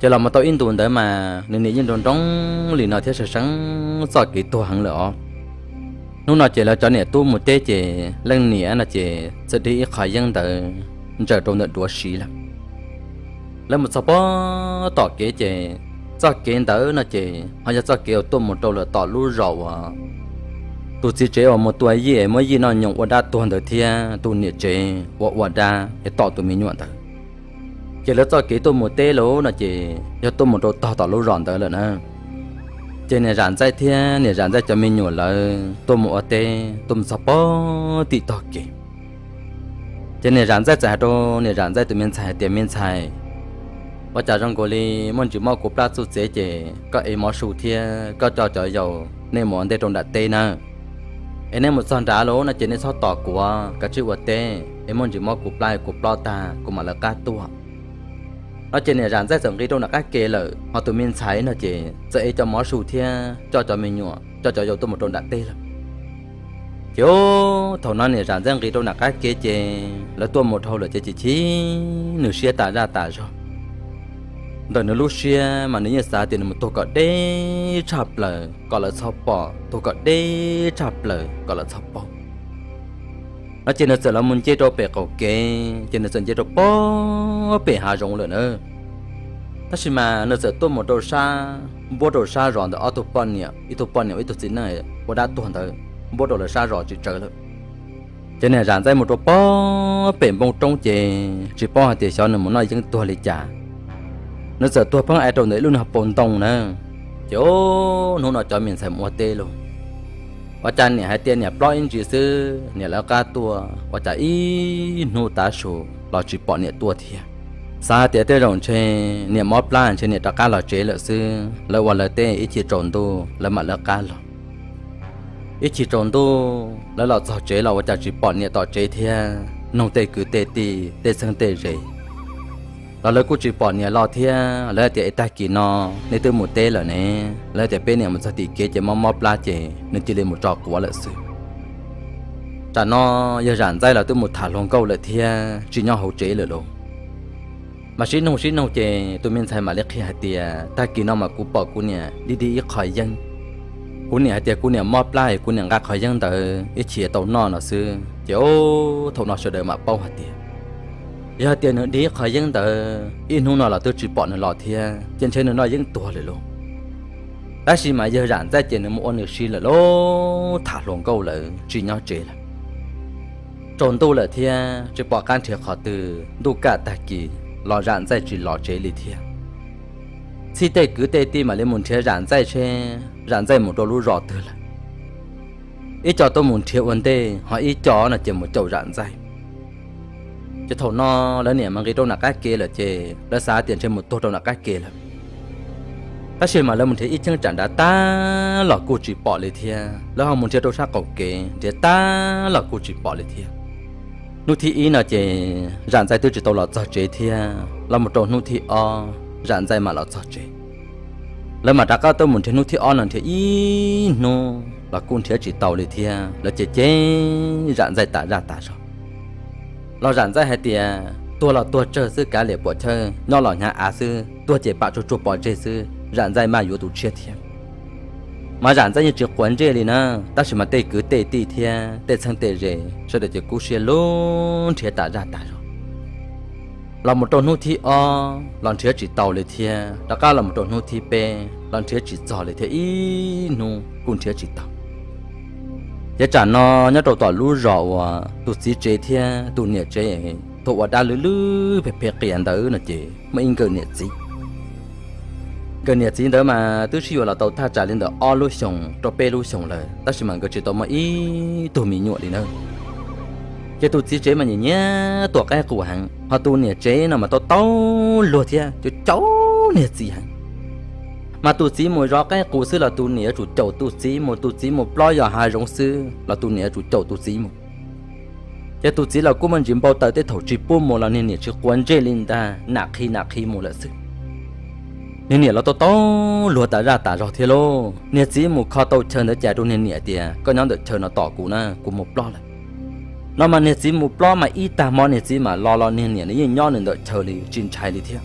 Ces los mus tau ib ntus ntawd mas nws niam yeej nroo nroo li no thiab sawv seeb txoj kev tuag heev lawm os. Hnub no ces lawv cov niam tub mus teb ces leej niam no ces txawm dig ib qho yeeb ntawd ntsaws rau ntawm duav siv lawm. Lawv mus txog pob tom kev ces txoj kev ntawd no ces ho yog txoj kev uas tuaj mus rau lawm tom lub zos uas tus txiv tsev uas mus tua yij muab yij noj nyoos ua dab tuag ntawd thiab tus niam tsev uas ua dab es tom tus me nyuam ntawd. Ces lawv txoj kev tuaj mus teb lawm no ces yog tuaj mus rau tog tom lub zos ntawd lawm na. Ces niam Zam Ntxaij thiab niam Zam Ntxaij cov me nyuam lawv tuaj mus ua teb tuaj mus txog pob tim tog kev. Ces niam Zam Ntxaij txawm hais rau niam Zam Ntxaij tus me ntxhais hais tias, Me ntxhais, ua cas zoo nkaus li muaj ntsis mob kuv plab txuj txev ces koj ev mov su thiab koj coj cov yau nej mus ua ntej rau nram teb nawb. Es nej mus txog nrad lawm no ces nej txhob tos kuv, kav tsij ua teb es muaj ntsis mob kuv plab kuv plob tag kuv mam lawv qab tuaj. No ces niam Zam Ntxaij txawm nqis rau nram qab ke lawm, ho tus me ntxhais no ces txawm ev cov mov su thiab coj cov me nyuam coj cov yau tuaj mus rau nram teb lawm. Ces thaum no niam Zam Ntxaij nqis rau nram qab ke ces lawv tuaj mus dhau lawm ces chim chim nws siab tas zaj tas zog. Ntawm nws lub siab mas nws yeej xav tias nws mus tuag kom deb tshaj plaws kom lawv txhob pom, tuag kom deb tshaj plaws kom lawv txhob paub. No ces nws txawm los mus nce rau pem qaum kev ces nws txawm nce rau pob pem hav zoov lawm na. Tab sis mas nws txawm tuaj mus rau sab, npuab rau sab zos ntawm ob tug poj niam, ib tug poj niam ib tug txiv neej ua dab tuag ntawd, npuab rau lawv sab zos tsis tsawv lawm. Ces niam Zam Ntxaij mus rau pob pem npoo roob ces tsis paub hais tias xyov nws mus noj yeeb tuag li cas, nws txawm tuag pheej ais rau ntawm ib lub niag pob ntoo na. Ces hnub no cov me ntxhais mus ua teb lauj, ua cas niam hais tias niam plob ib ntsis xwb niam lawv qab tuaj, ua cas ib hnub tav su los tsis pom niam tuaj thiab. Xav hais tias tej zaum ntshe niam mob plab ntshe niam rov qab los tsev lawm xwb, lawv ua lawv teb ib chim tsaus ntuj lawv mam lawv qab los. Ib chim tsaus ntuj lawv los txog tsev los ua cas tsis pom niam tom tsev thiab, nug tej kwv tej tij tej txheeb tej ze los lawv kuj tsis pom niam los thiab. Lawv hais tias, Es tag kis no nej twb mus teb lawm ne? Lawv tias, Peb niam mus txog tim kev ces mob mob plab ces nws cia li mus tso quav lawm xwb. Tsam no yawg Zam Ntxaij los twb mus tham hluas nkauj lawm thiab tsis nyob hauv tsev lawm lauj. Mas sib nug sib nug ces tus me ntxhais mam li qhia hais tias, Tag kis no mas kuv pom kuv niam dig dig ib qho yeeb. Kuv niam hais tias kuv niam mob plab es kuv niam nqa qhov yeeb ntawd ib chim tau noj no xwb. Ces thaum no sawv daws mam paub hais tias yog hais tias nws dig ib qho yeeb ntawd ib hnub no los twb tsis pom nws los thiab ces ntshe nws noj yeeb tuag lawm lauj. Tab sis mas yawg Zam Ntxaij ces nws mus ua nws si lawm lauj, tham hluas nkauj lawm tsis nyob tsev lawm. Tsaus ntuj lawm thiab tsis pom qab nrhiav qhov twg, ntuj kaj tag kis los Zam Ntxaij tsis los tsev li thiab. Txhij tej kwv tej tij mam li mus nrhiav Zam Ntxaij seb Zam Ntxaij mus rau lub zos twg lawm. Ib co tuaj mus nrhiav ua ntej, ho ib co no ces mus caum Zam Ntxaij. Ces thaum no lawv niam mas nqis rau nram qab ke lawm ces lawv xav tias ntshe mus tuag rau nram qab ke lawm. Tab sis mas lawv mus nrhiav ib cheeb tsam nrad tag los kuj tsis pom li thiab, lawv ho mus nrhiav rau sab qaum kev nrhiav tag los kuj tsis pom li thiab. Hnub thib ib no ces Zam Ntxaij twb tsis tau los txog tsev thiab, los mus rau hnub thib ob Zam Ntxaij mam los txog tsev. Lawv mam rov qab tuaj mus nrhiav hnub thib ob no nrhiav ib hnub los kuj nrhiav tsis tau li thiab. Lawv ces cem Zam Ntxaij tas zaj tas zog. Los Zam Ntxaij hais tias tuag los tuag tsawg xwb, kav liam puam chawj, nyob los hnyav av xwb, tuag ces pam tsuag tsuag pov tseg xwb, Zam Ntxaij maj yuav tus tshiab thiab. Mas Zam Ntxaij yeej tsis quav ntsej li na, tab sis mas tej kwv tej tij thiab tej txheeb tej ze sawv daws ces kub siab lug nrhiav tas zaj tas zog. Los mus rau hnub thib ob los nrhiav tsis tau li thiab, rov qab los mus rau hnub thib peb los nrhiav tsis txog li thiab, ib hnub kuj nrhiav tsis tau. Ces tsam no nyob rau tom lub zos uas tus txiv tsev thiab tus niam tsev thaum ua dab lwb lwb phem phem qias ntawd no ces muaj ib nkawm niam txiv. Nkawm niam txiv ntawd mas twb sib yuav los tau thaj tsam li ntawm ob lub xyoos rau peb lub xyoos lawm, tab sis mas nkawd tsis tau muaj ib tug me nyuam li na. Ces tus txiv tsev mas nyiam nyiam tua qaib qus heev, ho tus niam tsev no mas tau tau luag thiab, caum caum niag txiv heev. Mas tus txiv mus zov qaib qus xwb los tus niam yuav tsum caum tus txiv mus, tus txiv mus plob yos hav zoov xwb los tus niam yuav tsum caum tus txiv mus. Ces tus txiv los kuj muaj ntsis npau taws, tej thaum tsis pub mus los niag niam tsis quav ntsej li ntag, nam qhi nam qhi mus lawm xwb. Niag niam los tau tau luag tas zaj tas zog thiab lauj. Niag txiv mus kho tau chaw ntawd ces rau niag niam tias, koj nyob ntawm chaw no tos kuv na, kuv mus plob lawm. No mas niag txiv mus plob mas ib tag hmo niag txiv mam los los niag niam nws yeej nyob nws ntawm chaw li tsis ntshai li thiab.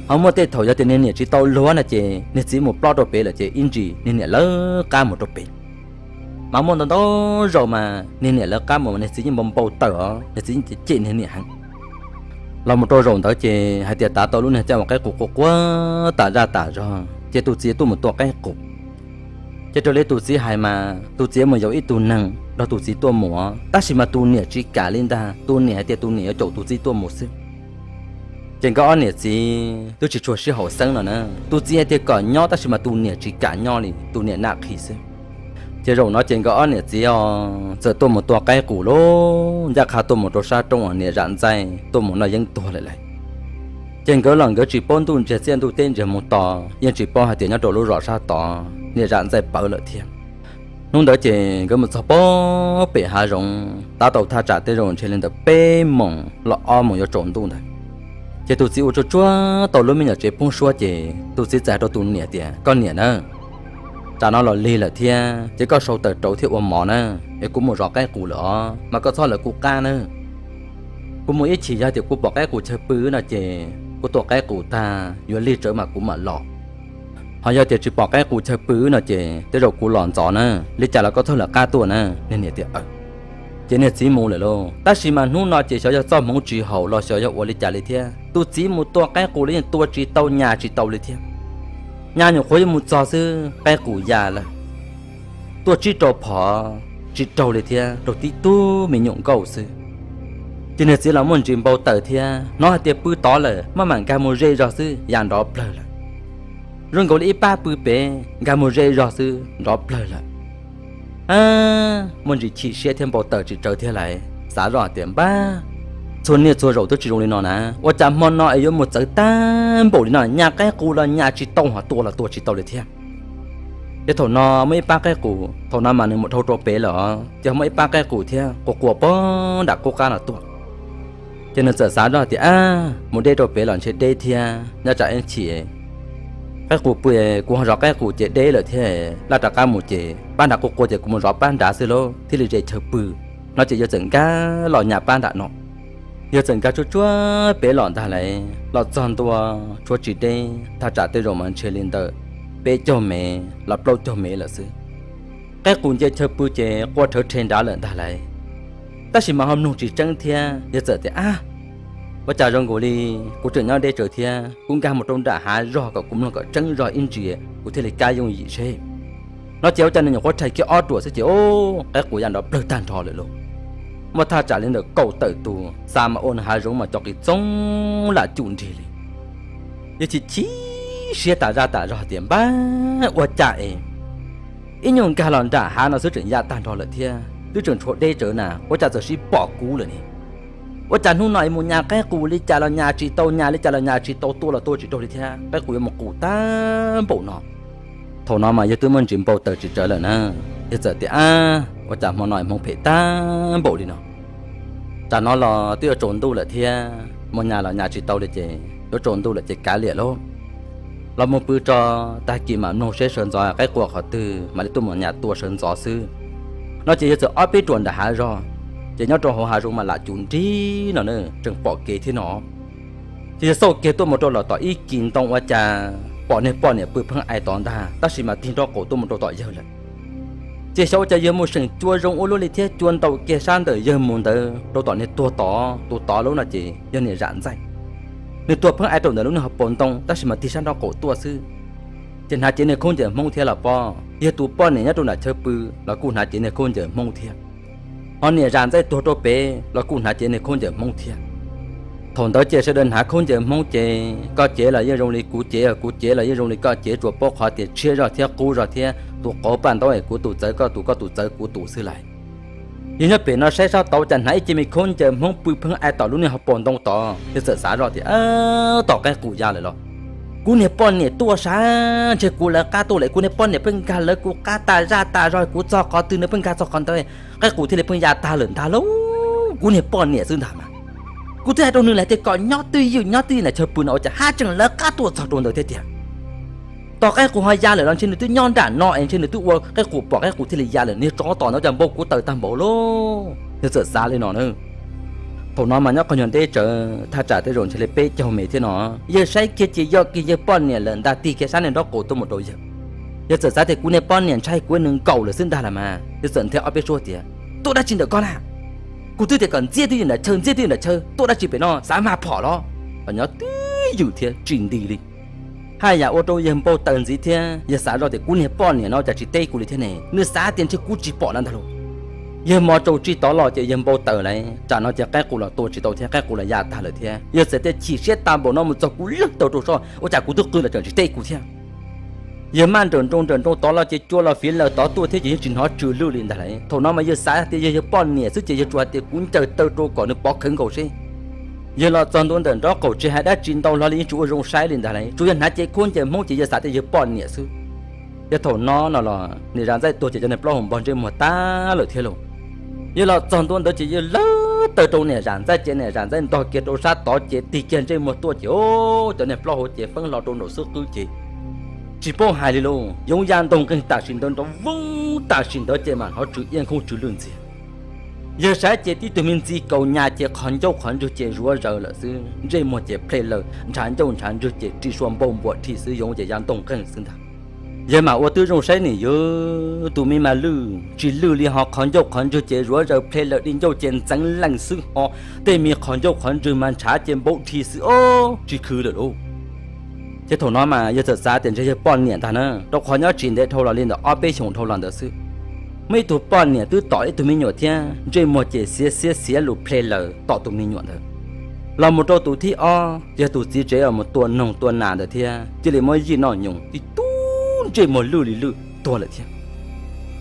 Ho muaj tej thaum yog tias niag niam tsis tau luag no ces niag txiv mus plob rau pem lawm ces ib ntsis niag niam lawv qab mus rau pem. Mas muaj ntau ntau zaus mas niag niam lawv qab mus mas niag txiv yeej npau npau taws os, niag txiv yeej cem cem niag niam heev. Los mus rau zaum ntawd ces hais tias tav tau lub niag caij uas qaib qus quaj quaj tas zaj tas zog ces tus txiv tuaj mus tua qaib qus. Ces raws li tus txiv hais mas tus txiv mus yaum ib tug neeg nrog tus txiv tuaj mus, tab sis mas tus niam tsis kam li ntag, tus niam hais tias tus niam yuav caum tus txiv tuaj mus xwb. Ces nkawd ob niam txiv twb tsis tshua sib haum xeeb no na, tus txiv hais tias kom nyob tab sis mas tus niam tsis kam nyob li, tus niam nam qhi xwb. Ces zaum no ces nkawd ob niam txiv os txawm tuaj mus tua qaib qus lauj, ncaj qha tuaj mus rau sab roob uas niam Zam Ntxaij tuaj mus noj yeeb tuag lawm lauj. Ces nkawd los nkawd tsis paub ntuj ntsiag txiaj ntuj teb ntsiag mus tos, yeej tsis paub hais tias nyob rau lub zos sab tod niam Zam Ntxaij pawv lawm thiab. Hnub ntawd ces nkawd mus txog pem hav zoov, tab tau thaj tsam tej zaum ntshe li ntawm peb moos los ob moos yuav tsaus ntuj ntawd. Ces tus txiv ua tsuag tsuag tau lub me nyuam tsev poob suab ces tus txiv txawm hais rau tus niam tias, koj niam na, tsam no los lig lawm thiab ces koj sau taws rauv thiab ua mov na, es kuv mus zov qaib qus lawm os, mas koj txhob lawv kuv qab na. Kuv mus ib chim yog tias kuv pom qaib qus chaw pw no ces kuv tua qaib qus tag yuav lig tsawv mas kuv mam los. Ho yog tias tsis pom qaib qus chaw pw no ces tej zaum kuv los ntxov na, li cas los koj txhob lawv qab tuaj na. Niag niam tias, ces niag txiv mus lawm lauj. Tab sis mas hnub no ces xyov yog txoj hmoov tsis haum los xyov yog ua li cas li thiab, tus txiv mus tua qaib qus los yeej tua tsis tau, nyas tsis tau li thiab. Nyas nyuam qhuav yuav mus txog xwb qaib qus ya lawm, tuaj tsib rau phov tsis raug li thiab, raug tib tug me nyuam nkauj xwb. Ces niag txiv los muaj ntsis npau taws thiab, hnov hais tias pw tod lawm maj mam nkag mus ze zog xwb ya nrov plawg lawm. Zoo nkaus li ib pab pw pem nkag mus ze zog xwb nrov plawg lawm. Muaj ntsis chim siab thiab npau taws tsis tsawg thiab lawm, xav zoj hais tias npab, txhua niaj txhua zaus twb tsis zoo li no na, ua cas hmo no es yuav mus txawv tag npaum li no, nyas qaib qus los nyas tsis tau, ho tua los tua tsis tau li thiab. Ces thaum no muaj ib pab qaib qus, thaum no mas nws mus dhau rau pem lawm os, ces muaj ib pab qaib qus thiab quas quas pog nram qub qab no tuaj. Ces nws txawm xav zoj tias, ab, mus deb rau pem los ntshe deb thiab, nyob tsam ib chim qaib qus pw, kuv ho zov qaib qus ces deb lawm thiab, laj rov qab mus ces pab nrad quas quas ces kuv mus zov pab nrad xwb lauj, thiaj li ze chaw pw. No ces yawg txawm nkag los nyas pab nram no. Yawg txawm nkag tsuag tsuag pem los ntag lauj, los txog ntua tshuav tsis deb, thaj tsam tej zaum mas ntshe li ntawm peb caug mev los plaub caug mev lawm xwb. Qaib qus nce chaw pw ces qua rhawv rhe nrad lawm ntag lauj. Tab sis mas ho mloog tsis tseeb thiab, yawg txawm tias, ab, ua cas zoo nkaus li kuv tseem nyob deb tsawv thiab, kuv nkag mus rau nram hav zog kom kuv mloog kom tseeb zog ib ntsis kuv thiaj li kab yooj yim seb. No ces ua cas nws nyuam qhuav rhais kiag ob ruam xwb ces, o, qaib qus ya nrov plawg tag nrho lawm lauj. Muaj thaj tsam li ntawm kaum tawm tus, xa mas ua nws hav zoov mas cov qis txoog lam cum nrig li. Yawg chim chim siab tas zaj tas zog tias, npab, ua cas es ib nyuag nkag los nram hav no xwb tseem ya tag nrho lawm thiab, twb tseem tshuav deb tsawv na, ua cas txawm sib pom kuv lawm ni? Ua cas hnub no es mus nyas qaib qus li cas los nyas tsis tau, nyas li cas los nyas tsis tau, tua los tua tsis raug li thiab, qaib qus yuav mus qus tag npaum no. Thaum no mas yawg twb muaj ntsis npau taws tsis tsawg lawm na, yawg txawm tias, ab, ua cas hmo no es hmoov phem tag npaum li no. Tsam no los twb yuav tsaus ntuj lawm thiab, mus nyas los nyas tsis tau li ces yuav tsaus ntuj lawm ces kav liam lauj. los mus pw tso, tag kis mam mloog seb sawv ntxov qaib qua qhov twg mam li tuaj mus nyas tua sawv ntxov xwb. No ces yawg txawm ob peb ruam nram hav zog, ces nyob rau hauv hav zoov mas lam cum nrig no na, tseem pom kev thiab no. Ces yawg xauj kiag tuaj mus rau los tom ib kis ntoo ua cas pom niag poj niam pw pheeb ais tod ntag, tab sis mas tig nrob qaum tuaj mus rau tom yawg lawm. Ces xyov ua cas yawg mus seem cua zoo ua luaj li thiab cua ntaus kiag sab ntawm yawg mus ntawd rau tom niag tuag tod, tus tod lub no ces yog niam Zam Ntxaij. Nws tuag pheeb ais rau ntawm lub niag hauv paus ntoo tab sis mas tig sab nraub qaum tuaj xwb. Ces hnav cev niag khaub ncaws Hmoob thiab los pob, yawg tus poj niam nyob rau nram chaw pw los kuj hnav cev niag khaub ncaws Hmoob thiab. Ho niam Zam Ntxaij tuag rau pem los kuj hnav cev niag khaub ncaws Hmoob thiab. Thaum ntawd ces sawv daws hnav khaub ncaws Hmoob ces koj cev los yeej zoo li kuv cev, kuv cev los yeej zoo li koj cev, tsuas paub qhov tias tshiab zog thiab qub zog thiab, tus qauv paj ntaub es kuv tus txawv, koj tus, koj tus txawv kuv tus xwb lauj. Yawg nyob pem no saib sab tod cas hnav ib ce me khaub ncaws Hmoob pw pheeb ais tom lub niag hauv paus ntoo tod, yawg txawm xav zoj tias, Tom qaib qus ya lawm los? Kuv niag poj niam tuaj sav, ntshe kuv lawv qab tuaj lawm, kuv niag poj niam pheej nkag lawv kuv qab tas zaj tas zog, kuv txog qhov twg nws pheej nkag txog qhov ntawd, qaib qus thiaj li pheej ya tag lawm ntag lauj. Kuv niag poj niam xwb ntag mas. Kuv twb hais rau nws lawm tias kom nyob twj ywm, nyob twj ywm nram chaw pw no ua cas haj tseem lawv qab tuaj txog rau ntawd thiab tiag. Tom qaib qus ho ya lawm los ntshe nws twb nyob nram no es ntshe nws twb ua qaib qus pom qaib qus thiaj li ya lawm, niag tsov tom ntawd cas npau kuv taws tag npaum lauj. Yawg txawm xav li no na. Thaum no mas nyob qhov nyuag deb tsawv thaj tsam tej zaum ntshe li peb caug mev thiab no, yawg saib kiag ces yog kiag yawg poj niam lawm ntag, tig kiag sab niag nraub qaum tuaj mus rau yawg. Yawg txawm xav tias kuv niag poj niam ntshai kuv nws nkaum lawm xwb ntag los mas, yawg txawm nthe ob peb suab tias, Tuaj dab tsi ntawm koj na? Kuv twb tias kom ntxiab twj ywm nram chaw, ntxiab twj ywm nram chaw, tuaj dab tsi pem no, xav mag phom los? Los nyob twj ywm thiab tsis nti li. Haj yam ua rau yawg npau taws ntxiv thiab, yawg xav zoj tias kuv niag poj niam no cas tsis teb kuv li thiab ne, nws xav tias ntshe kuv tsis pom no ntag lauj. Yawg mos tsaus tsis tov los ces yawg npau taws lawm, tsam no ces qaib qus los tua tsis tau thiab, qaib qus los ya tag lawm thiab. Yawg txawm tias chim siab tas npaum no mus txog kuv leej tau rau soj, ua cas kuv twb qw los tseem tsis teb kuv thiab. Yawg maj nrawm nroos nrawm nroos tod los ces cua los fiv lawm tod tuaj thiab ces yeej tsis hnov tsw lwj li ntag lauj. Thaum no mas yawg xav tias yog yawg poj niam xwb ces yawg tsuas hais tias kuv ncaws taw rau kom nws pov khawv nkaus seb. Yawg los txog ntua ntawm nraub qaum tsis hais dab tsi ntau hlo li, yeej tsis ua zoo saib li ntag lauj, tsuas yog hnav cev khaub ncaws Hmoob ces yawg xav tias yawg poj niam xwb. Yog thaum no no los niam Zam Ntxaij tuag ces cov niag plaub hau npog ntsej muag tag lawm thiab lauj. Yawg los txog ntua ntawd ces yawg lawv taw rau niam Zam Ntxaij ces niam Zam Ntxaij ntog kiag rau sab tod ces tig kiag ntsej muag tuaj ces, o, cov niag plaub hau ces feeb hlo rau nraum xub qwb ces tsis paub hais li lauj, yoov ya ntog nqeeg tam sim ntawd nrov voob tam sim ntawd ces mam hnov tsw iab nkoob tsw lwj ntxiag. Yawg saib ces tib tug me ntxi kaus nyas ces qhov ncauj qhov ntswg ces zuav zaws lawm xwb, ntsej muag ces ple lawm, ntshav ncauj ntshav ntswg ces ri sua npau npuas dhi xwb, yoov ces ya ntog nqeeg xwb ntag. Yawg mam ua tib zoo saib nim yawg tus me mas lwj tsis lwj li ho qhov ncauj qhov ntswg ces zuav zaws ple lawm, di ncauj ces ntxeev lees xwb ho tej me qhov ncauj qhov ntswg mas ntshav ces npau dhi xwb, o, tsis khwv lawm lauj. Ces thaum no mas yawg txawm xav tias ntshe yawg poj niam ntag na, rau qhov nyob tsis ntev dhau los li ntawm ob peb xyoos dhau los ntawd xwb, muaj ib tug poj niam twb tom ib tug me nyuam thiab ntsej muag ces xiav xiav xiav lus ple lawm tom tus me nyuam ntawd. Los mus rau tus thib ob yog tus txiv tsev uas mus tua noog tua nas ntawd thiab cia li muab yij noj nyoos tib tug ntsej muag lwj li lwj tuag lawm thiab.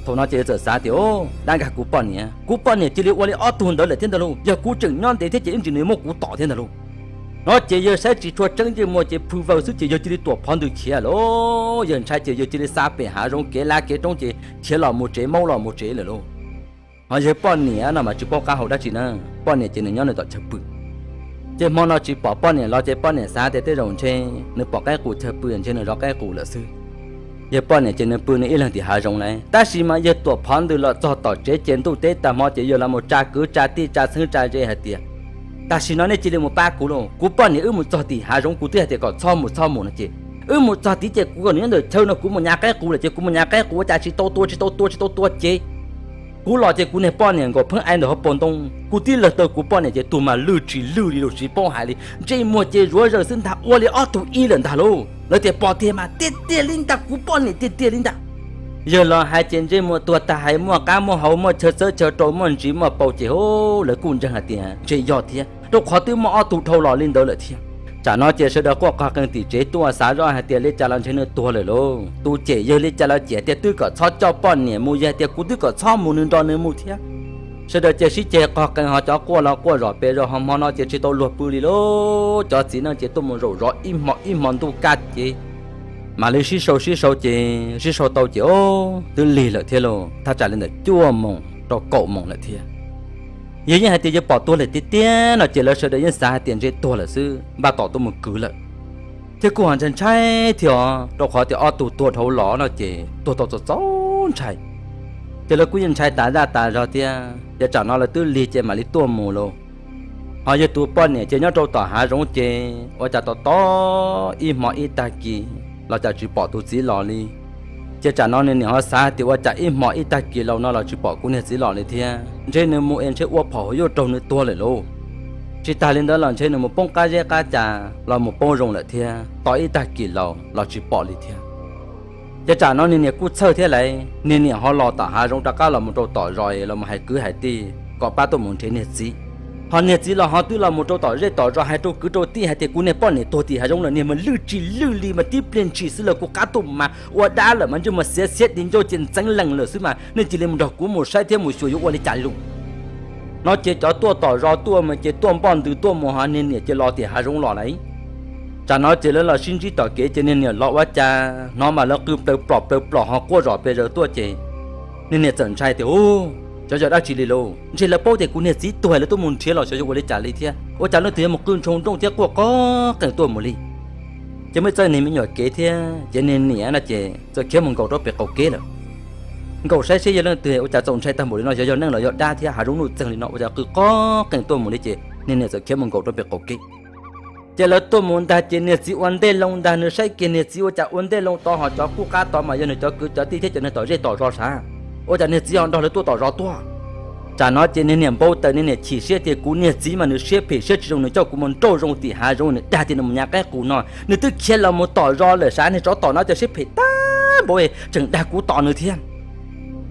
Thaum no ces yawg txawm xav tias, o, dab nkag kuv poj niam, kuv poj niam cia li ua li ob tug ntawd lawm thiab ntag lauj, yog kuv tseem nyob ntev thiab ces ib ntsis nws muab kuv tom thiab ntag lauj. No ces yawg saib tsis tshua tseeb, ntsej muag ces plhws vaws xwb ces yawg cia li tuam phov ntws khiav lawm. Yawg ntshai ces yawg cia li xa pem hav zoov kev lab kev roob ces khiav los mus tsev, maub los mus tsev lawm lauj. Ho yawg poj niam no mas tsis paub qab hau dab tsi na, poj niam ces nws nyob nws tom chaw pw. Ces hmo no tsis pom poj niam los ces poj niam xav tias tej zaum ntshe nws pom qaib qus chaw pw, ntshe nws zov qaib qus lawm xwb. Yawg poj niam ces nws pw nws ib leeg tim hav zoov lawm, tab sis mas yawg tuam phov ntws los txog tom tsev ces ntuj teb tag hmo ces yawg los mus tsa kwv tsa tij tsa txheeb tsa ze hais tias, tam sim no nej cia li mus pab kuv lauj, kuv poj niam wb mus txog tim hav zoov, kuv twb hais tias kom txhob mus txhob mus no ces wb mus txog tid ces kuv kom nws nyob ntawm chaw no, kuv mus nyas qaib qus lawm ces kuv mus nyas qaib qus ua cas tsis tau tua tsis tau tua tsis tau tua ces kuv los ces kuv niag poj niam nkaum pheeb ais ntawm hauv paus ntoo, kuv tib lawg taw kuv poj niam ces tus mas lwj tsis lwj li los tsis paub hais li, ntsej muag ces zuav zaws xwb ntag, ua li ob tug ib lawm ntag lauj. Lawv tias pom tiag mas tiag tiag li ntag, kuv poj niam tiag tiag li ntag. Yawg los hais ces ntsej muag tuag tag hais muaj qab muaj hau muaj chaw txawb chaw rau muaj ntsis muaj paus ces hu, lawv kuj ntseeg hais tias ntshe yog thiab, rau qhov twb muaj ob tug dhau los li ntawd lawm thiab. Tsam no ces sawv daws quaj qog qees tim tsev tuaj xav zoj hais tias li cas los ntshe nws tuag lawm lauj. Tus cem yawg li cas los cem tias twb kom txhob coj poj niam mus, yawg hais tias kuv twb kom txhob mus nws nrog nws mus thiab. Sawv daws ces sib ceg qog qees ho cov quaj los quaj zom pes zos ho hmo no ces tsis tau luag pw li lauj. Cov txiv neej ces tuaj mus zaum zov ib hmo ib hmo ntuj kaj ces mam li sib sau sib sau ces sib sau tau ces o, twb lig lawm thiab lauj, thaj tsam li ntawm cuaj moos rau kaum moos lawm thiab. Yawg yeej hais tias yawg pom tuag lawm tiag tiag no ces lawv sawv daws yeej xav hais tias ntshe tuag lawm xwb, npaj tom tuaj mus kwv lawm. thiab kuj ho ntshai ntshai thiab os, rau qhov tias ob tug tuag dhau los no ces tuag tau txaus txaus ntshai. Ces lawv kuj yeej ntshai tas zaj tas zog thiab, ces tsam no lawv twb lig ces mam li tuaj mus lauj. Ho yog tus poj niam ces nyob rau tom hav zoov ces ua cas tos tos ib hmo ib tag kis los cas tsis pom tus txiv los li. Ces tsam no nws niam ho xav tias ua cas ib hmo ib tag kis los no los tsis pom kuv niag txiv los li thiab, ntshe nws mus es ntshe ua phom hauv yuj raug nws tuag lawm lauj. Tsis tas li ntawd los ntshe nws mus poob qab zeb qab ca los mus poob zoo lawm thiab, tos ib tag kis los los tsis pom li thiab. Ces tsam no niag niam kuj txhawj thiab lauj, niag niam ho los tom hav zoov rov qab los mus rau tom zos los mus hais kwv hais tij kom pab tuaj mus nrhiav niag txiv. Ho niag txiv los ho twb los mus rau tom zej tom zos hais rau kwv rau tij hais tias kuv niag poj niam tuag tim hav zoov lawm, niag mas lwj tsis lwj li mas tib pliag ntshis xwb los kuv qab tuaj mas ua dab lawm mas ntsej muag xiav xiab di ncauj ces ntxeev lees lawm xwb mas nej cia li mus nrog kuv mus saib thiab mus xyuas yuav ua li cas lauj. No ces cov tuaj tom zos tuaj mas ces tuaj npoj ntws tuaj mus ho niag niam ces los tim hav zoov los lauj. Tsam no ces lawv los sib ntsib tom kev ces niag niam los ua cas hnov mas lawv qw plaws plom plaws plom ho quaj zom pes zaws tuaj ces niag niam txawm ntshai tias, Ub, cov yog dab tsi li lauj? Ntshe lawv paub tias kuv niag txiv tuag lawv tuaj mus nrhiav los xyov yuav ua li cas li thiab, ua cas leej twg yuav mus qw ntshoo nrooj thiab quaj qob qees tuaj mus li. Ces muaj ib txoj niag me nyuam kev thiab ces niag niam no ces txawm khiav mus nkaum rau pem qaum kev lawm. Nkaum saib seb yog leej twg, ua cas txaus ntshai tag npaum li no, xyov yog neeg los yog dab thiab, hav zoov nuj txeeg li no ua cas qw qob qees tuaj mus li ces niag niam txawm khiav mus nkaum rau pem qaum kev. Ces lawv tuaj mus ntag ces niag txiv ua ntej loo ntag, nws saib kiag niag txiv ua cas ua ntej loo tod ho cov qub qab tod mas yog nws cov kwv cov tij thiab cov neeg tom zej tom zos sav, ua cas niag txiv ho nrog lawv tuaj tom zos tuaj. Tsam no ces niag niam npau taws, niag niam chim siab tias kuv niag txiv mas nws siab phem siab tsis zoo, nws coj kuv mus nrauj zoo tim hav zoov, nws dag tias nws mus nyav qaib qus no, nws twb khiav los mus tom zos lawm sav, niag tsov tom no cov siab phem tag npaum tseem dag kuv tos nws thiab.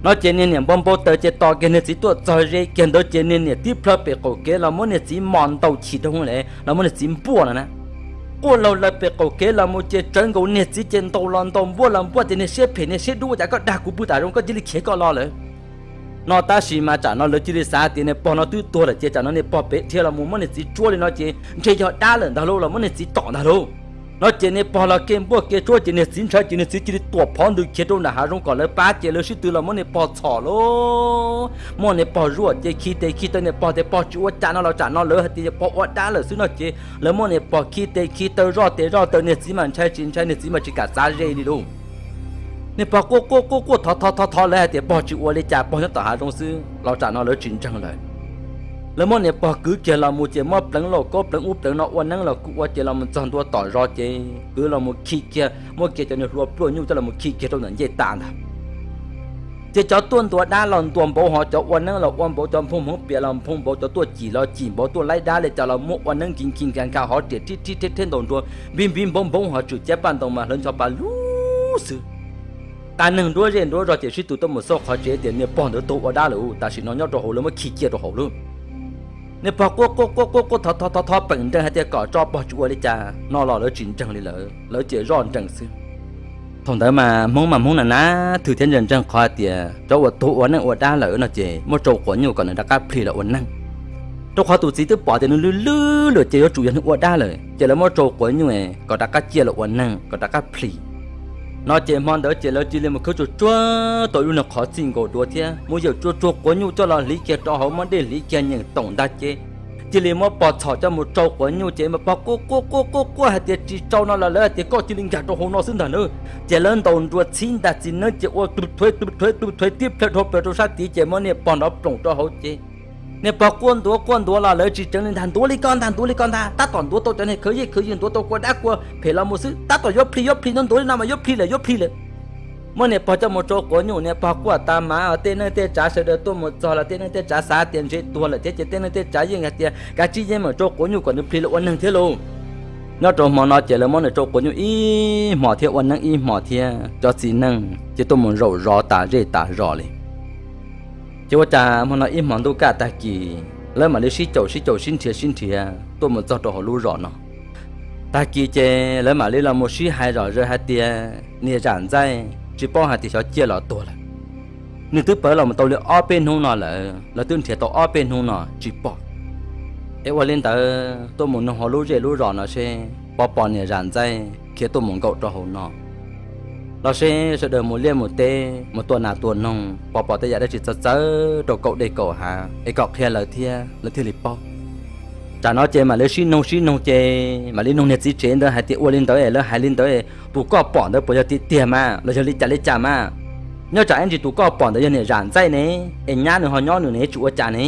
No ces niag niam npau npau taws ces tos kiag niag txiv tuaj txog ze kiag ntawd ces niag niam tib plhaw pem qaum kev los muab niag txiv mos ntaus chim rau hauv los muab niag txiv npuaj no na. Quaj laug lawm pem qaum kev los mus ces tsawv nkaus niag txiv ces ntaus los ntaus npuaj los npuaj tias niag siab phem niag siab dub ua cas koj dag kuv pw tas zoo koj cia li khiav koj los lawm. No tab sis mas tsam no lawv cia li xav tias niag pog no twb tuag lawm ces tsam no niag pog pem dhia los mus muab niag txiv tsuab li no ces ntshe yog dab lawm ntag lauj los muab niag txiv tom ntag lauj. No ces niag pog los kev npuaj kev tsuab ces niag txiv ntshai ces niag txiv cia li tuam phov ntws khiav rau nram hav zoov kom lawv pab ces lawv sib tw los muab niag pog txhom lauj. Muab niag pog zuaj ces khi tes khi taw niag pog tias pog tsis ua cas no los tsam no lawv hais tias pog ua dab lawm xwb no ces lawv muab niag pog khi tes khi taw zoj tes zoj taw, niag txiv mas ntshai tsis ntshai, niag txiv mas tsis kam txav ze li lauj. Niag pog quaj quaj quaj quaj thov thov thov thov lawv hais tias pog tsis ua li cas, pog nyob tom hav zoov xwb los tsam no lawv tsis ntseeg lawm. Lawv muab niag pog kwv kiag los mus ces muab pleev lauj kaub pleev ub pleev no ua neeb los kuj ua ces los mus txog ntua tom zos ces kwv los mus khi kiag muab kiag cov niag hlua pluaj nyuj coj los mus khi kiag rau ntawm ncej tas ntag. Ces cov tuaj ntuav dab los ntuav npaum ho cov ua neeb los ua npaum, cov nphoo hmoov pias los nphoo npaum, cov tuaj cim los cim npaum, tuaj laib dab li cas los muab ua neeb nkig nkig nkag nkag hov riam rhib rhib rheb rheb ntaus nruas npib npib npaum npaum ho tswm ciab paj ntoo mas hlawv ncho pa lub xwb. Qab neeg nruab zej nruab zog ces sib tw tuaj mus xauj qhov tsev tias niag pog ntawd tuag ua dab lawm, tam sim no nyob rau hauv lawv muab khi cia rau hauv lawm. Niag pog quaj quaj quaj quaj quaj thov thov thov thov peem nrees hais tias kom tso pog tsis ua li cas no los lawv tsis ntseeg li lawm, lawv cia zoj nrees xwb. Thaum ntawd mas hmoob mas hmoob na na thwm thiab ntseeg ntseeg qhov hais tias cov uas tuag ua neej ua dab lawm no ces muab tsau quav nyuj kom nws rov qab plhis los ua neej. Rau qhov tus txiv twb pom tias nws lwj lwj lawm ces yuav tsum yog nws ua dab lawm ces lawv muab tsau quav nyuj kom rov qab ciaj los ua neej kom rov qab plhis. No ces hmo ntawd ces lawv cia li mus khawb tsuag tsuag tau ib lub niag qhov txij nkaus duav thiab mus yawm tsuag tsuag quav nyuj coj los hliv kiag rau hauv, muab dej hliv kiag nyeem toom ntag ces cia li muab pog txhom coj mus tsau quav nyuj ces pog quaj quaj quaj quaj quaj hais tias tsis tsau no los lawv hais tias koj cia li nkag rau hauv no xwb ntag na. Ces lawv ntaus nruas txhib ntag txiv neeb ces ua tu thuav tu thuav tu thuav tib plhaw dhau plaws rau sab tid ces muab niag pog nrov ploom rau hauv ces niag pog quaj ntuav quaj ntuav los lawv tsis tseev li ntag, ntuav li ko ntag, ntuav li ko ntag, tab tom ntuav tau cov niag khawv yij khawv yws, ntuav tau kua dab kua phem los mus xwb, tab tom yuav plhis yuav plhis, ntuav ntuav li no mas yuav plhis lawm yuav plhis lawm. Muab niag pog coj mus tsau quav nyuj, niag pog quaj tas mas tej neej tej tsav sawv daws tuaj mus txog los tej neej tej tsav xav tias ntshe tuag lawm thiab ces tej neej tej tsav yeej hais tias kav tsij yeej meem tsau quav nyuj kom nws plhis los ua neeg thiab lauj. Nyob rau hmo no ces lawv muab nws tsau quav nyuj ib hmos thiab ua neeb ib hmos thiab, cov txiv neej ces tuaj mus zaum zov tas zej tas zos li. Ces ua cas hmo no ib hmos ntuj kaj tag kis lawv mam li sib caum sib caum sib nrhiav sib nrhiav tuaj mus txog rau hauv lub zos no. Tag kis ces lawv mam li los mus sib hais zom zaws hais tias niag Zam Ntxaij tsis paub hais tias xyov ciaj los tuag lawm. Nws twb pawv los mus tau li ob peb hnub no lawm, lawv twb nrhiav tau ob peb hnub no tsis pom. Es ua li ntawd tuaj mus noog hauv lub zej lub zos no seb puas pom niam Zam Ntxaij khiav tuaj mus nkaum rau hauv no, los seb sawv daws mus liaj mus teb mus tua nas tua noog puas pom tej yam dab tsi txawv txawv rau kaum dej kaum hav es kom qhia lawv thiab lawv thiaj li paub. Tsam no ces mam li sib noog sib noog ces mam li noog niag txiv tsev ntawd hais tias, ua li ntawd lawv hais li ntawd, tus koj pom ntawd puas yog tiag tiag mas los yog li cas li cas mas? Nyob tsam ib ntsis tus koj pom ntawd yog niam Zam Ntxaij ne, es nyab nws ho nyob nws ne, tsis ua cas ne.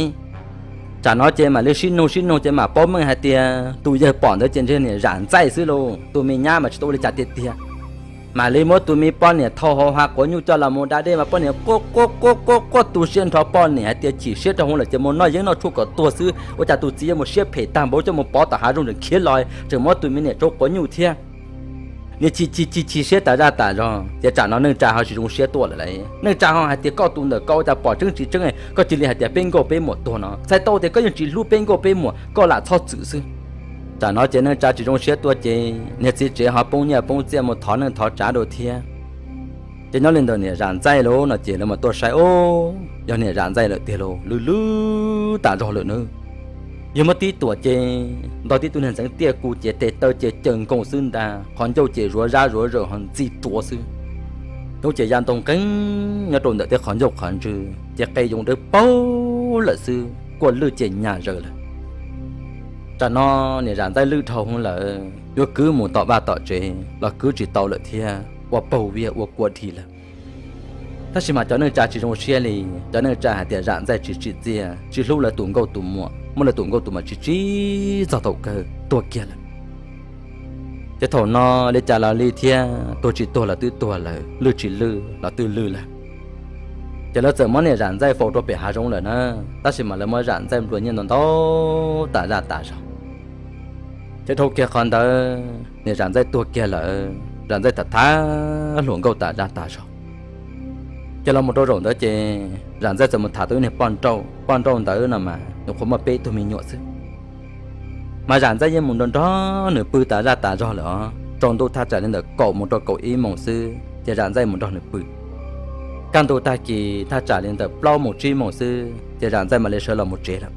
Tsam no ces mam li sib noog sib noog ces mam paub meej hais tias tus yawg pom ntawd ces ntshe niam Zam Ntxaij xwb lauj, tus me nyab mas tsis tau ua li cas tiag tiag. Mam li muab tus me poj niam thau hauv hav quav nyuj coj los mus da dej mas poj niam quaj quaj quaj quaj quaj tu siab nrho, poj niam hais tias chim siab rau hauv lawm ces mus noj yeeb noj tshuaj kom tuag xwb, ua cas tus txiv yuav mus siab phem tag npaum coj mus pov tom hav zoov tseem khiav los tseem muab tus me niam tsau quav nyuj thiab. Niag chim chim chim chim siab tas zaj tas zog ces tsam no neej tsa ho tsis zoo siab tuaj lawm lauj. Neej tsa ho hais tias koj tus ntawm koj ua cas pom tseeb tsis tseeb, koj cia li hais tias peb nkauj peb muam tuag no, txhais tau tias koj yeej tsis hlub peb nkauj peb muam, koj lam txhob txwm xwb. Tsam no ces neej tsa tsis zoo siab tuaj ces niag txiv tsev ho poob nyiaj poob txiaj mus thov neej thov tsav rau thiab. Ces nyob li ntawm niam Zam Ntxaij lauj no ces lawv mas tuaj saib, ub, yog niam Zam Ntxaij lawm tiag lauj, lwj lwj tas zog lawm na. Yog muab tib tuam ces ntog tib tug niag ntxeev tiaj ku ces tes taw ces caws nkoos xwb ntag, qhov ncauj ces zuav zab zuav zawm ho ntxi ruav xwb. Hnub ces ya ntoo nqeeb nyob rau ntawm tej qhov ncauj qhov ntswg ces qe yoo dawb paug lawm xwb, kuaj lwj ces nyas zaws lawm. Tsam no niam Zam Ntxaij lwj dhau hwv lawm, yuav kwv mus tom vaj tom tsev los kwv tsis tau lawm thiab, ua paug viag ua kua dhi lawm. Tab sis mas cov neej tsa tsis zoo siab li, cov neej tsa hais tias Zam Ntxaij tsis tsim txiaj, tsis hlub lawv tus nkauj tus muam, muab lawv tus nkauj tus muam tsis tsim txog thaum kawg tuag kiag lawm. Ces thaum no li cas los li thiab, tuag tsis tuag los twb tuag lawm, lwj tsis lwj los twb lwj lawm. Ces lawv txawm muab niam Zam Ntxaij faus rau pem hav zoov lawm na, tab sis mas lawv muab Zam Ntxaij nplua nyiaj ntau ntau tas zaj tas zog. Ces dhau kiag qhov ntawd niam Zam Ntxaij tuag kiag lawm, Zam Ntxaij tham tham hluas nkauj tas zaj tas zog. Ces los mus rau zaum ntawd ces Zam Ntxaij txawm mus tham tau ib niag poj nrauj, poj nrauj ntawd no mas nyuam qhuav muaj peb tug me nyuam xwb. Mas Zam Ntxaij yeej mus nrog nrog nws pw tas zaj tas zog lawm os. Tsaus ntuj thaj tsam li ntawm kaum mus rau kaum ib moos xwb ces Zam Ntxaij mus nrog nws pw. Kaj ntug tag kis thaj tsam li ntawm plaub moos tsib moos xwb ces Zam Ntxaij mam li sawv los mus tsev lawm.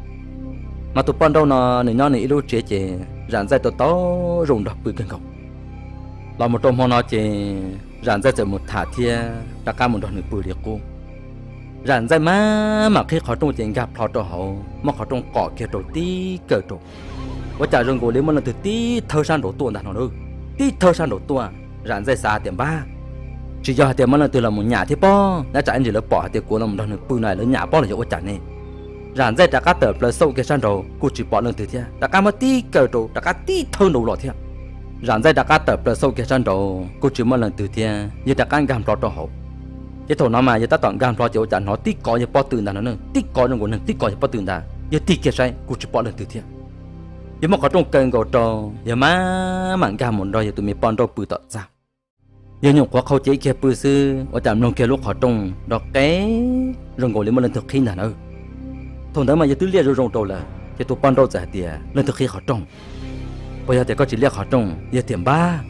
Mas tus poj nrauj no nws nyob nws ib lub tsev ces Zam Ntxaij tau tau zoo nrog pw kawg nkaus. Los mus rau hmo no ces Zam Ntxaij txawm mus tham thiab rov qab mus nrog nws pw li qub. Zam Ntxaij maj mam qhib qhov rooj ces nkag plho rau hauv, muab qhov rooj qom kiag rau tib kaw rau. Ua cas zoo nkaus li muaj leej twg tib thawb sab nraud tuaj ntag no lauj. Tib thawb sab nraud tuaj, Zam Ntxaij xav tias npab, tsis yog hais tias muaj leej twg los mus nyam thiab pob, nyob tsam ib ntsis lawv pom hais tias kuv los nrog nws pw no lawv nyam pob los yog ua cas ne. Zam Ntxaij rov qab tawm plaws xauj kiag sab nraud kuj tsis pom leej twg thiab, rov qab muab tib kaw rau rov qab tib thawb nraud los thiab. Zam Ntxaij rov qab tawm plaws xauj kiag sab nraud kuj tsis muaj leej twg thiab, yawg rov qab nkag nplho rau hauv. Ces thaum no mas yawg tab tom nkag nplho ces ua cas hnov tib kov yawg pob tw ntag no, tib kov zoo nkaus neeg tib kov yawg pob tw ntag, yawg tig kiag saib kuj tsis pom leej twg thiab. Yawg muab qhov rooj kaw nkaus rau, yawg maj mam nkag mus nrog yawg tus me poj nrauj pw tom txaj. Yawg nyuam qhuav qhau cev kiag pw xwb ua cas mloog kiag lub qhov rooj nrov qe zoo nkaus li muaj leej twg qhib ntag na. Thaum ntawd mas yawg twb liaj zoo zoo rau lawm ces tus poj nrauj txawm hais tias, leej twg qhib qhov rooj? Puas yog tias koj tsis liaj qhov rooj? Yawg tias, npab,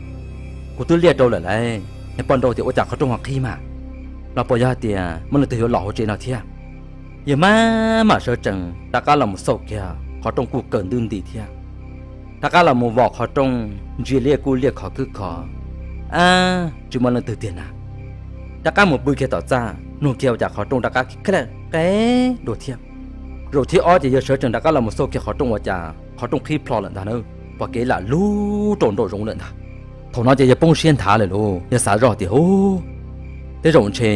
kuv twb liaj rau lawm lauj. Niag poj nrauj tias, ua cas qhov rooj ho qhib mas? Los puas yog hais tias muaj leej twg yuav los hauv tsev no thiab? Yawg maj mam sawv tsees rov qab los mus xauj kiag, qhov rooj kuj kaw ntwb nti thiab. Rov qab los mus vom qhov rooj, ntsia liaj kuj liaj khov khwb khov, ab, tsis muaj leej twg tiag na. Rov qab mus pw kiag tom txaj, mloog kiag ua cas qhov rooj rov qab qe dua thiab. Zaum thib ob ces yawg sawv tsees rov qab los mus xauj kiag qhov rooj ua cas qhov rooj qhib plho lawm ntag na, pom kev lam lug rau nraum zoov lawm ntag. Thaum no ces yawg poob siab nthav lawm lauj, yawg xav zoj tias, ub, tej zaum ntshe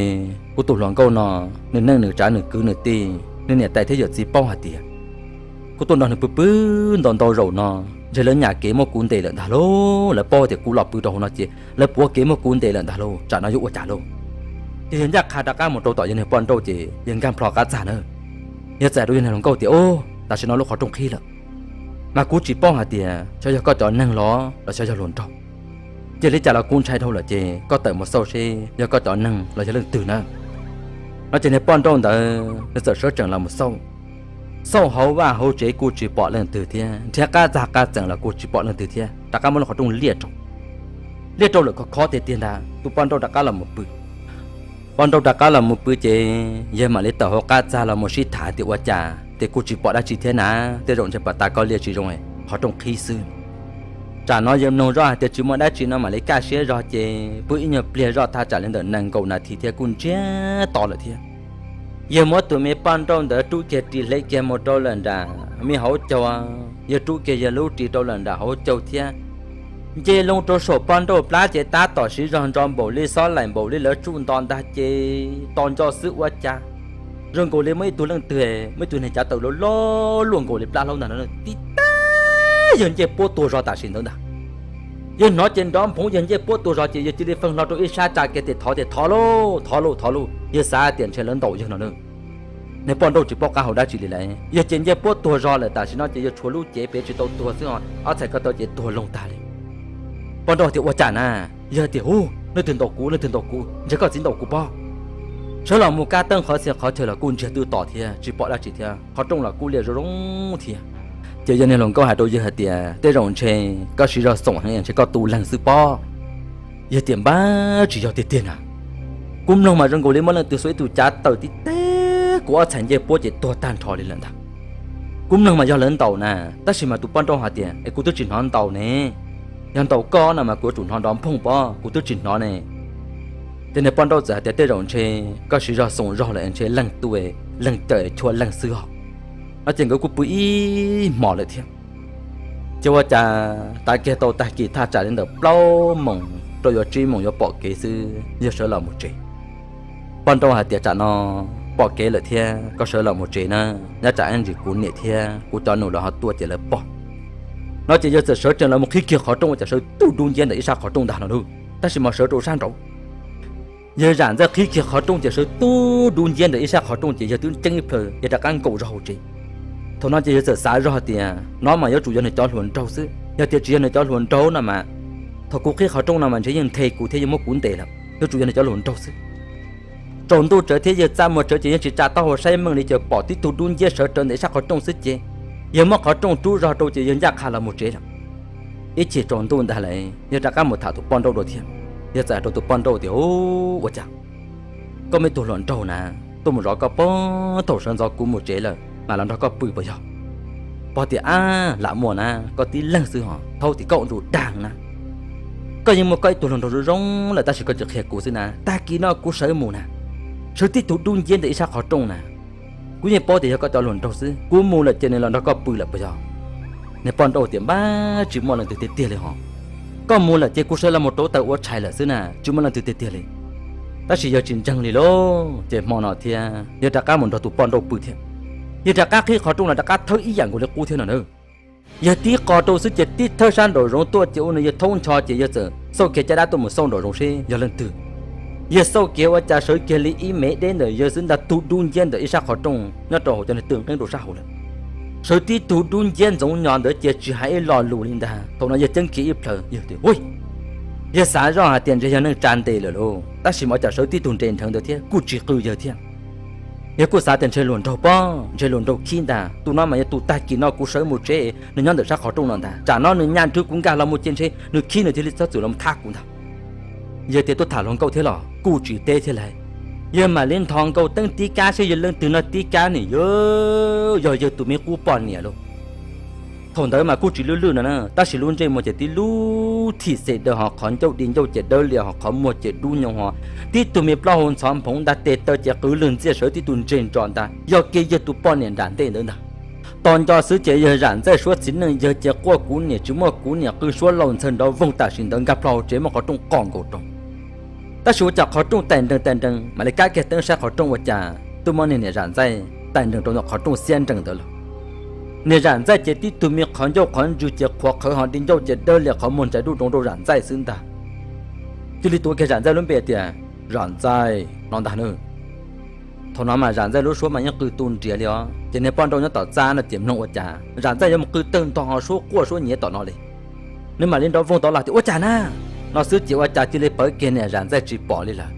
kuv tus hluas nkauj no nws neej nws tsav nws kwv nws tij, nws niam tais thiab yawm txiv paub hais tias kuv tuaj nrog nws pw pw ntau ntau zaum no, ntshe lawv nyam kev muab kuv ntes lawm ntag lauj. Lawv paub tias kuv los pw rau hauv no ces lawv puav kev muab kuv ntes lawm ntag lauj, tsam no yuav ua cas lauj? Ces yawg ncaj qha rov qab mus rau tom yawg niag poj nrauj ces yawg nkag plho qab txag na. Yawg txais rau yawg niag hluas nkauj tias, ub, tam sim no lub qhov rooj qhib lawm, mas kuv tsis paub hais tias xyov yog koj cov neeg los los xyov yog hluas nraug. Cia li cas los kuv ntshai dhau lawm ces koj tawm mus xauj seb yog koj cov neeg los yog leej twg na. No ces niag poj nrauj ntawd nws txawm sawv tsees los mus xauj. Xauj hauv vaj hauv tsev kuj tsis pom leej twg thiab, nrhiav qab txag qab txees los kuj tsis pom leej twg thiab, rov qab muab lub qhov rooj liaj rau. Liaj rau lawm khov khov tiag tiag ntag, tus poj nrauj rov qab los mus pw. Poj nrauj rov qab los mus pw ces yawg mam li tawm hauv qab txag los mus sib tham tias ua cas ces kuj tsis pom dab tsi thiab na, tej zaum ntshe pas tas koj liaj tsis zoo, qhov rooj qhib xwb. Tsam no yawg mloog zoj hais tias tsis muaj dab tsi no mam li kaj siab zog ces pw ib nyuag pliag zoj thaj tsam li ntawm nees nkaum nas this thiab kuj ntsiag to lawm thiab. Yawg muab tus me poj nrauj ntawd rub kiag ris hle kiag mus rau lawm nram me hauv caug, yawg rub kiag yawg lub ris rau lawm nram hauv caug thiab. Nce loo rau saum poj nrauj plab ces tab tom siv zog ntso npaum li xob laim npaum li lawv tsuj nto ntag ces tos nco xwb ua cas zoo nkaus li muaj ib tug leej twg, muaj ib tug niag cav taws loj loj luaj nkaus li plab hlaub ntag no tib teg yawg ncej puab tuag zog tam sim ntawd ntag. Yawg hnov ces nrov nphoov yawg ncej puab tuag zog ces yawg cia li feej hlo rau ib sab tsa kiag tes thov tias thov lauj, thov lauj, thov lauj, yawg xav tias ntshe lawv ntaus yawg no na. Niag poj nrauj tsis paub qab hau dab tsi li lawm, yawg ces ncej puab tuag zog lawm tam sim no ces yawg tshuav lub cev pem tsis tau tuag xwb os, ob txhais ko taw ces tuag loog tag li. Poj nrauj tias ua cas na? Yawg tias hu, leej twg ntaus kuv, leej twg ntaus kuv, ntshe koj txiv ntaus kuv pob. Sawv los mus kab teeb qhov txhia qhov chaw los kuj ntsiag twb to thiab tsis pom dab tsi thiab qhov rooj los kuj liaj zoo zoo thiab. Ces yawg niag hluas nkauj hais rau yawg hais tias tej zaum ntshe koj siv zog xoom heev ntshe koj tu leeg xwb pob. Yawg tias npab tsis yog tiag tiag na. Kuv mloog mas zoo nkaus li muaj leej twg xuas ib tug cav taws tib teg kuv ob txhais ncej puab ces tuag tag nrho li lawm ntag. Kuv mloog mas yog lawv ntaus na, tab sis mas tus poj nrauj hais tias es kuv twb tsis hnov ntaus ne. Yog ntaus koj no mas kuv yuav tsum hnov nrov nphooj pob, kuv twb tsis hnov ne. Ces niag poj nrauj txawm hais tias tej zaum ntshe koj siv zog xoom zog lawm ntshe leeg tu, leeg cawm chua leeg xwb os. No ces nkawd kuj pw ib hmos lawm thiab. Ces ua cas tav kiag tau tag kis thaj tsam li ntawm plaub moos rau yuav tsib moos yuav pom kev xwb yawg sawv los mus tsev. Poj nrauj hais tias tsam no pom kev lawm thiab koj sawv los mus tsev na, nyob tsam ib ntsis kuv niam thiab kuv cov nus lawv ho tuaj ces lawv pom. No ces yawg txawm sawv tsees los mus qhib kiag qhov rooj ua cas sawv tib tug dub nciab ntawm ib sab qhov rooj ntag no lauj, tab sis mas sawv rau sab nraud. Yawg Zam Ntxaij qhib kiag qhov rooj ces sawv tib tug dub nciab ntawm ib sab qhov rooj ces yawg twb ceeb ib plhaw yawg rov qab nkaum zog hauv tsev. Thaum no ces yawg txawm xav zog hais tias no mas yuav tsum yog nws cov hluas nraug xwb, yog tias tsis yog nws cov hluas nraug no mas thaum kuv qhib qhov rooj no mas ntshe yeej nthe kuv thiab yeej muab kuv ntes lawm, yuav tsum yog nws cov hluas nraug xwb. Tsaus ntuj tsawv thiab yawg txaj muag tsawv ces yeej tsis tsa taub hau saib meej li ces pom tib tug dub nciab sawv rawv ntawm ib sab qhov rooj xwb ces yawg muab qhov rooj rub zog rau ces yawg ncaj qha los mus tsev lawm. Ib chim tsaus ntuj ntag lawm yawg rov qab mus tham tus poj nrauj dua thiab. Yawg txawm hais rau tus poj nrauj tias ua cas koj muaj ib tug hluas nraug na tuaj mus zov koj puag thaum sawv ntxov kuv mus tsev lawm mas los nrog koj pw puas yog? Pog tias ab lam muaj na, koj tib leeg xwb hos thaub tim kauj nruj dag na. Koj yeej muaj koj ib tug hluas nraug zoo zoo lawm tab sis koj tsis qhia kuv xwb na, tag kis no kuv sawv mus na, sawv tib tug dub nciab ntawm ib sab qhov rooj na. Kuv yeej paub tias yog koj cov hluas nraug xwb, kuv mus lawm ces nws los nrog koj pw lawm puas yog? Niag poj nrauj tias npab tsis muaj leej twg tiag tiag li hos. Koj mus lawm ces kuv sawv los mus rauv taws ua tshais lawm xwb na, tsis muaj leej twg tiag tiag li. Tab sis yawg tsis ntseeg li lauj, ces hmo no thiab yawg rov qab mus nrog tus poj nrauj pw thiab. Yawg rov qab qhib qhov rooj los rov qab thawb ib yam nkaus li qub thiab no na. Yawg tib qo rau xwb ces tib thawj sab nraum zoov tuaj ces ua nws yawg thaub ncho ces yawg txawm xauj kiag caj dab tuaj mus xauj nraum zoov seb yog leej twg. Yawg xauj kiag ua cas sawv kiag li ib mev deb ntawm yawg xwb ntag, tug dub nciab ntawm ib sab qhov rooj nyob rau hauv cov niag twj nqeeb rau sab hauv lawm. Sawv tib tug dub nciab ntxoov nyo ntawd ces tsis hais ib lo lus li ntag. Thaum no yawg ceeb kiag ib plhaw yawg tias hu, yawg xav zoj hais tias ntshe yog neeg tsa ntes lawm lauj, tab sis mas cas sawv tib tug nres nrheev ntawd thiab kuj tsis qw yawg thiab. Yawg kuj xav tias ntshe hluas nraug pob, ntshe hluas nraug khib ntag, tus no mas yog tus tag kis no kuv sawv mus tsev nws nyob ntawm sab qhov rooj no ntag, tsam no nws nyaj nrhw kuv nkag los mus ces ntshe nws khib nws thiaj li txhob txwm los thab kuv ntag. Yawg tias tuaj tham hluas nkauj thiab los kuj tsis teb thiab lauj. Yawg mam li nthos nkaus teeb tib kab seb yog leej twg no tib kab nim yog yawg tus me qub poj niam lauj. Thaum ntawd mas kuj tsis lwj lwj no na, tab sis lub ntsej muag ces tib lub thim xem daws hos qhov ncauj di ncauj ces dawb lias hos qhov muag ces dub nyoos hos tib tug me plaub hau ntxhov nphoov ntag, tes taw ces qw lwg ntxiaj sawv tib tug ntseg nro ntag, yog kiag yawg tus poj niam nram ntej ntawd ntag. Tos nco xwb ces yawg Zam Ntxaij suab txiv neej yawg ces quaj kuv niam tsis muaj kuv niam, qw suab laus ntxhawg nrov voog tam sim ntawd nkag plho hauv tsev muab qhov rooj qos nkaus rau. Tab sis ua cas qhov rooj tais nrees tais nrees mam li kab kiag teeb saib qhov rooj ua cas twb muab niag niam Zam Ntxaij tais nrees rau ntawm qhov rooj xiab nrees ntawd lawm. Niag Zam Ntxaij ces tib tug me qhov ncauj qhov ntswg ces qhuav qhawv hos di ncauj ces dawb lias qhov muag ntsais duj doog rau Zam Ntxaij xwb ntag. Cia li tuav kiag Zam Ntxaij lub npe tias Zam Ntxaij no ntag na. Thaum no mas Zam Ntxaij lub suab mas yeej qw tu nriav li os, ces niag poj nrauj nyob tom txaj no ces mloog ua cas Zam Ntxaij yuav mus qw tawg ntog ho suab quaj suab nyiav tom no li. Nws mam li nrov voog tod los tias ua cas na, no xwb ces ua cas cia li pawv kiag niam Zam Ntxaij tsis pom li lawm.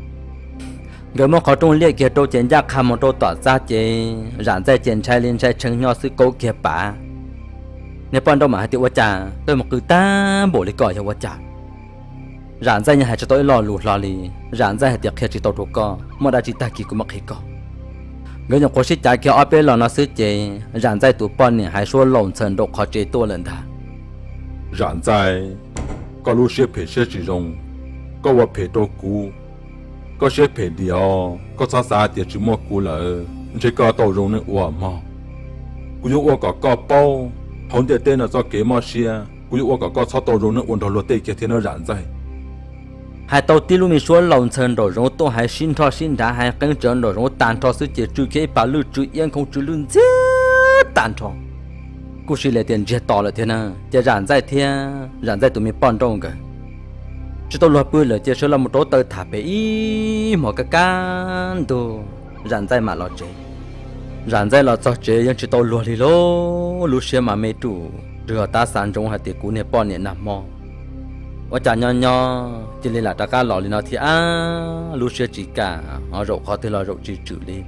Nkawd muab qhov rooj liaj kiag rau ces ncaj qha mus rau tom txaj ces Zam Ntxaij ces ntshai li ntshai tshee nyo xwb kaub kiag pav. Niag poj nrauj mam hais tias ua cas koj mus qw tag npaum li ko yog ua cas? Zam Ntxaij yeej hais tsis tau ib lo lus hlo li. Zam Ntxaij hais tias qhia tsis tau rau koj, muaj dab tsi tag kis kuv mam qhia koj. Nkawd nyuam qhuav sib cav kiag ob peb los no xwb ces Zam Ntxaij tus poj niam hais suab laus ntxhawm nraum qhov tsev tuaj lawm ntag. Zam Ntxaij, koj lub siab phem siab tsis zoo, koj ua phem rau kuv. Koj siab phem diam os, koj txhob xav tias tsis muaj kuv lawm ntshe koj tau zoo neej ua mog. Kuv yuav ua kom koj paub hauv ntiaj teb no txoj kev mob siab, kuv yuav ua kom koj txhob tau zoo neej ua nrog luag tej kiag thiab nawb Zam Ntxaij. Hais tau tib lub me suab laus ntxhawv nraum zoov tuaj hais sib nrho sib nrhav hais qeeb tsawv nraum zoov tag nrho xwb ces tsw kiag ib pas lwj tsw iab nkhooj tsw lwj ntxiag tag nrho. Kuj sis li tias ntsiag to lawm thiab na, ces Zam Ntxaij thiab Zam Ntxaij tus me poj nrauj nkawd tsis tau luag pw lawm ces sawv los mus rauv taws tham pem ib hmos kaj kab ntug, Zam Ntxaij mam los tsev. Zam Ntxaij los txog tsev yeej tsis tau luag li lauj, lub siab mas me ruj rwg, tab xav ntsoov hais tias kuv niag poj niam nag hmo ua cas nyob nyob cia li lam rov qab los li no thiab, lub siab tsis kam ho zaum qhov twg los zaum tsis tswm li.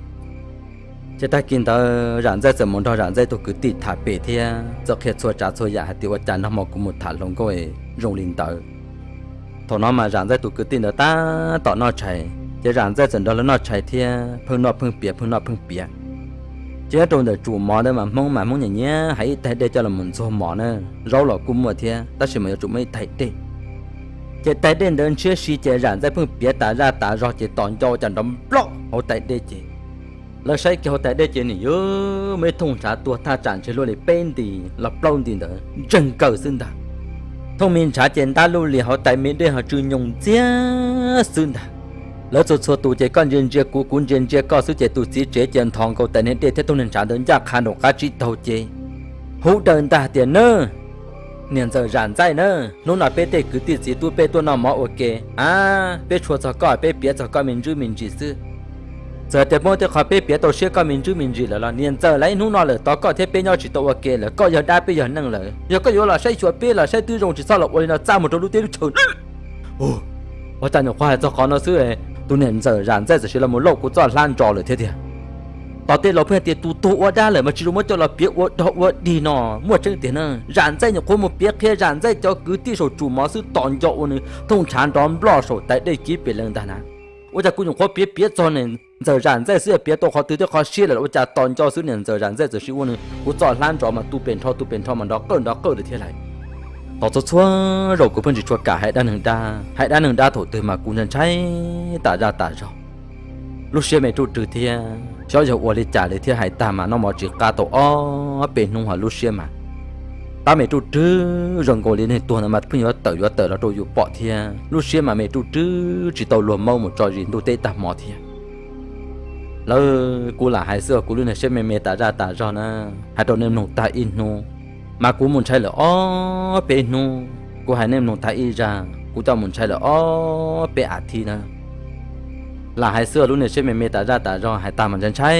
Ces tag kis ntawd Zam Ntxaij txawm mus nrog Zam Ntxaij tus kwv tij tham pem thiab txawm qhia txhua tsav txhua yam hais tias ua cas nag hmo kuv mus tham hluas nkauj zoo li ntawd. Thaum no mas Zam Ntxaij tus kwv tij ntawd tab tom noj tshais, ces Zam Ntxaij txawm nrog lawv noj tshais thiab pheej noj pheej piav pheej noj pheej piav. Ces nyob rau ntawm tsum mov ntawd mas Hmoob mas Hmoob nyiam nyiam hais ib tais dej coj los mus ntxuag mov na, zaub los kuj muaj thiab tab sis mas yuav tsum muaj ib tais dej. Ces tais dej ntawd ntshiab si ces Zam Ntxaij pheej piav tas zaj tas zog ces tos nco ua cas nrov nploj hauv tais dej ces lawv saib kiag hauv tais dej ces nws yuav muaj ib thooj ntshav tuag thaj tsam ntshe luaj li peb nti los plaub nti ntawd ntseg nkaws xwb ntag. Thooj me ntshav ces ntab luj li hauv tais me dej ho tsw nyoos ntxiag xwb ntag. Lawv txhua txhua tus ces koj ntsia ntsia kuv kuv ntsia ntsia koj xwb ces tus txiv tsev ces nthos nkaus tais niag dej thiab thooj niag ntshav ntawd ncaj qha nraum qab tsib taug ces hu daws ntag tias, Nawb, niam ntxawm Zam Ntxaij na, hnub no peb tej kwv tij txiv tub peb tuaj noj mov ua ke a, peb tshua txog koj peb piav txog koj me ntsuj me ntsis xwb. Txawm tias muaj tej qho peb piav tau siab koj me ntsuj me ntsis lawm los niam ntxawm, lawv ib hnub no lawm tos koj thiab peb nyob tsis tau ua ke lawm, koj yog dab peb yog neeg lawm, yog koj yuav los saib xyuas peb los saib twb zoo tsis txhob los ua li no txaj mus rau lub teb lub chaw. Ua cas nyuam qhuav hais txog qhov no xwb, tus niam ntxawm Zam Ntxaij txawm siv los mus lauj kuv txoj hlab ntso lawm thiab tiag. Tos tej laus pheej hais tias tus tuag ua dab lawm mas tsis zoo muab coj los piav ua dog ua dig no, muaj tseeb tiag na. Zam Ntxaij nyuam qhuav mus piav qhia Zam Ntxaij cov kwv tij saum tsum mov xwb tos nco ua nws thooj ntshav nrov nploj saum tais dej kiv pem lees ntag na. Ua cas kuv nyuam qhuav piav piav txog niam ntxawm Zam Ntxaij xwb piav tau qhov twg thiab qhov siab lawm ua cas tos nco xwb niam ntxawm Zam Ntxaij txawm siv ua nws kuv txoj hlab ntso mas tu pem nrho tu pem nrho mas nrov qawj nrov qawj lawm thiab lais. Tos txhua txhua zaus kuv pheej tsis tshua kam hais dab neeg dab, hais dab neeg dab thaum twg mas kuv ntshai ntshai tas zaj tas zog. Lub siab me ruj rwg thiab xyov yog ua li cas li thiab hais tag mas noj mov tsis qab tau ob peb hnub ho lub siab mas tab me ruj rwg zoo nkaus li neeg tuag ntawd mas pheej yuav tawm yuav tawm los rau yus pom thiab. Lub siab mas me ruj rwg tsis tau luag maub mus tso zis ntuj teb tag hmo thiab. Lawv kuv lam hais xwb kuv lub niag siab me me tas zaj tas zog na, hais rau nej mloog tag ib hnub, mas kuv mus ntshai lawm ob peb hnub, kuv hais nej mloog tag ib zaj kuv coj mus ntshai lawm ob peb a thiv na. Lam hais xwb lub niag siab me me tas zaj tas zog hais tag mas ntshai ntshai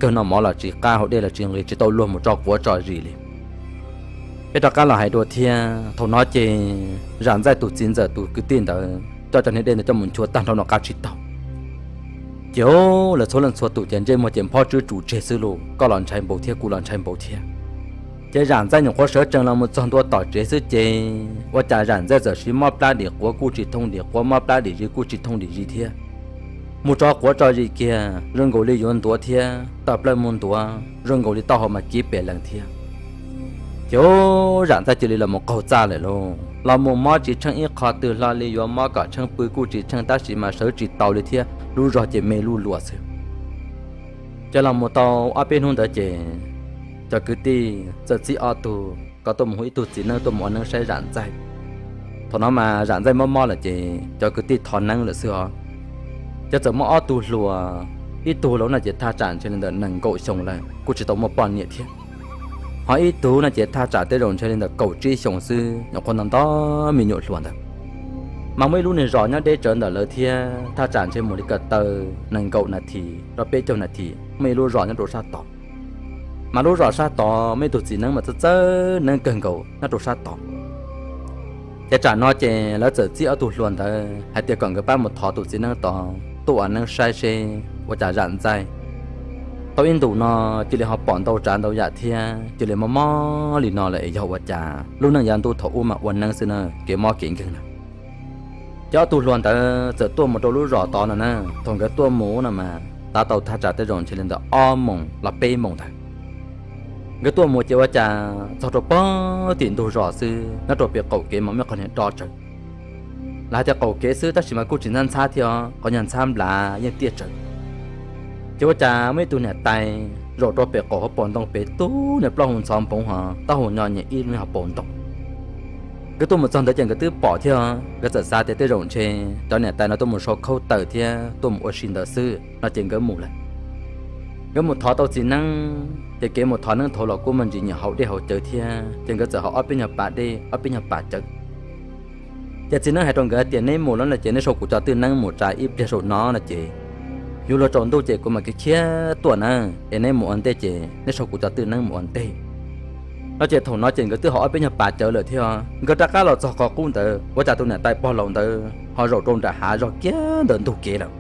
kawg, noj mov los tsis qab haus dej los tsis nqis tsis tau luag mus tso quav tso zis li. Peb rov qab los hais dua thiab, thaum no ces Zam Ntxaij tus txiv ntxawm tus kwv tij ntawd coj cov niag dej ntawd coj mus nchuav tag nrho nram qab tsib taug. Ces lawv txhua leej txhua tus ces ntsej muag ces phob tswb tsuj tseg xwb lauj, koj los ntshai npaum thiab kuv los ntshai npaum thiab. Ces Zam Ntxaij nyuam qhuav sawv tsees los mus txog ntua tom tsev xwb ces ua cas Zam Ntxaij txawm siv mob plab dim quav kuj tsis thooj dim quav, mob plab dim zis kuj tsis thooj dim zis thiab. Mus tso quav tso zis kiag zoo nkaus li yuav ntuav thiab, tawm plaws mus ntuav zoo nkaus li taub hau mas kiv pem lees thiab. Ces Zam Ntxaij cia li los mus qaug txaj lawm lauj, los mus mob tsis tsheej ib qho twg, hlo li yuav mob kom tsheej pw kuj tsis tsheej tab sis mas sawv tsis tau li thiab, lub zog ces me luj luas xwb. Ces los mus tau ob peb hnub ntawd ces cov kwv tij txawm txib ob tug kom tuaj mus hu ib tug txiv neeb tuaj mus ua neeb saib Zam Ntxaij. Thaum no mas Zam Ntxaij mob mob lawm ces cov kwv tij thov neeb lawm xwb os. Ces txawm muaj ob tug hluas, ib tug los no ces thaj tsam ntshe li ntawm nees nkaum xyoo lawm kuj tsis tau muaj poj niam thiab. Ho ib tug no ces thaj tsam tej zaum ntshe li ntawm kaum tsib xyoos xwb, nyuam qhuav nto nto me nyuam hluas ntawd. Mas muaj ib lub niag zos nyob deb tsawv ntawm lawv thiab, thaj tsam ntshe mus li ko taw nees nkaum nas this rau peb caug nas this muaj ib lub zos nyob rau sab tod. Mas lub zos sab tod muaj ib tug txiv neeb mas txawj txawj neeb kawg nkaus nyob rau sab tod. Ces tsam no ces lawv txawm txib ob tug hluas ntawd hais tias kom nkawd pab mus thov tus txiv neeb tod tuaj ua neeb saib seb ua cas Zam Ntxaij. Tau ib ntus no cia li ho pom ntau tsav ntau yam thiab cia li mob mob li no lawm es yog ua cas, lub neej yav ntuj thaum ub mas ua neeb xwb na, kev mob kev nkeeg na. Ces ob tug hluas ntawd txawm tuaj mus rau lub zos tod no na. Thaum nkawd tuaj mus no mas tav tau thaj tsam tej zaum ntshe li ntawm ob moos los peb moos ntawd. Nkawd tuaj mus ces ua cas txog rau pog tim ntug zos xwb, nyob rau pem qaum kev mas muaj qhov niag do tsawv. Lawv hais tias qaum kev xwb tab sis mas kuj tsis ntxhab ntxhab thiab os, qhov nyuag ntxhab nplav yeej tiaj tsawv. Ces ua cas muaj ib tug niam tais zaum rau pem qaum hauv paus ntoo pem tub niag plaub hau ntxhov nphoov ho taub hau nyo nyem ib lub niag hauv paus ntoo. Nkawd tuaj mus txog ntawd ces nkawd twb pom thiab, nkawd txawm xav tias tej zaum ntshe cov niam tais no tuaj mus sau khauj taws thiab tuaj mus ua si ntawd xwb no ces nkawd mus lawm. Nkawd mus thov tau txiv neeb ces kev mus thov neeb thaud los kuj muaj ntsis nyiam haus dej haus cawv thiab, ces nkawd txawm haus ob peb nyuag pas dej ob peb nyuag pas cawv. Ces txiv neeb hais rau nkawd tias neb mus lawm no ces neb sau kuv cov twj neeb mus tsa ib pliag saum no no ces yuav luag tsaus ntuj ces kuv mam khiav khiav tuaj na, es neb mus ua ntej ces neb sau kuv cov twj neeb mus ua ntej no ces thaum no ces nkawd twb haus ob peb nyuag pas cawv lawm thiab, nkawd rov qab los txog qhov qub ntawd ua cas tus niam tais pog laus ntawd ho zaum rau nram hav zog kiag ntawm ntug kev lawm.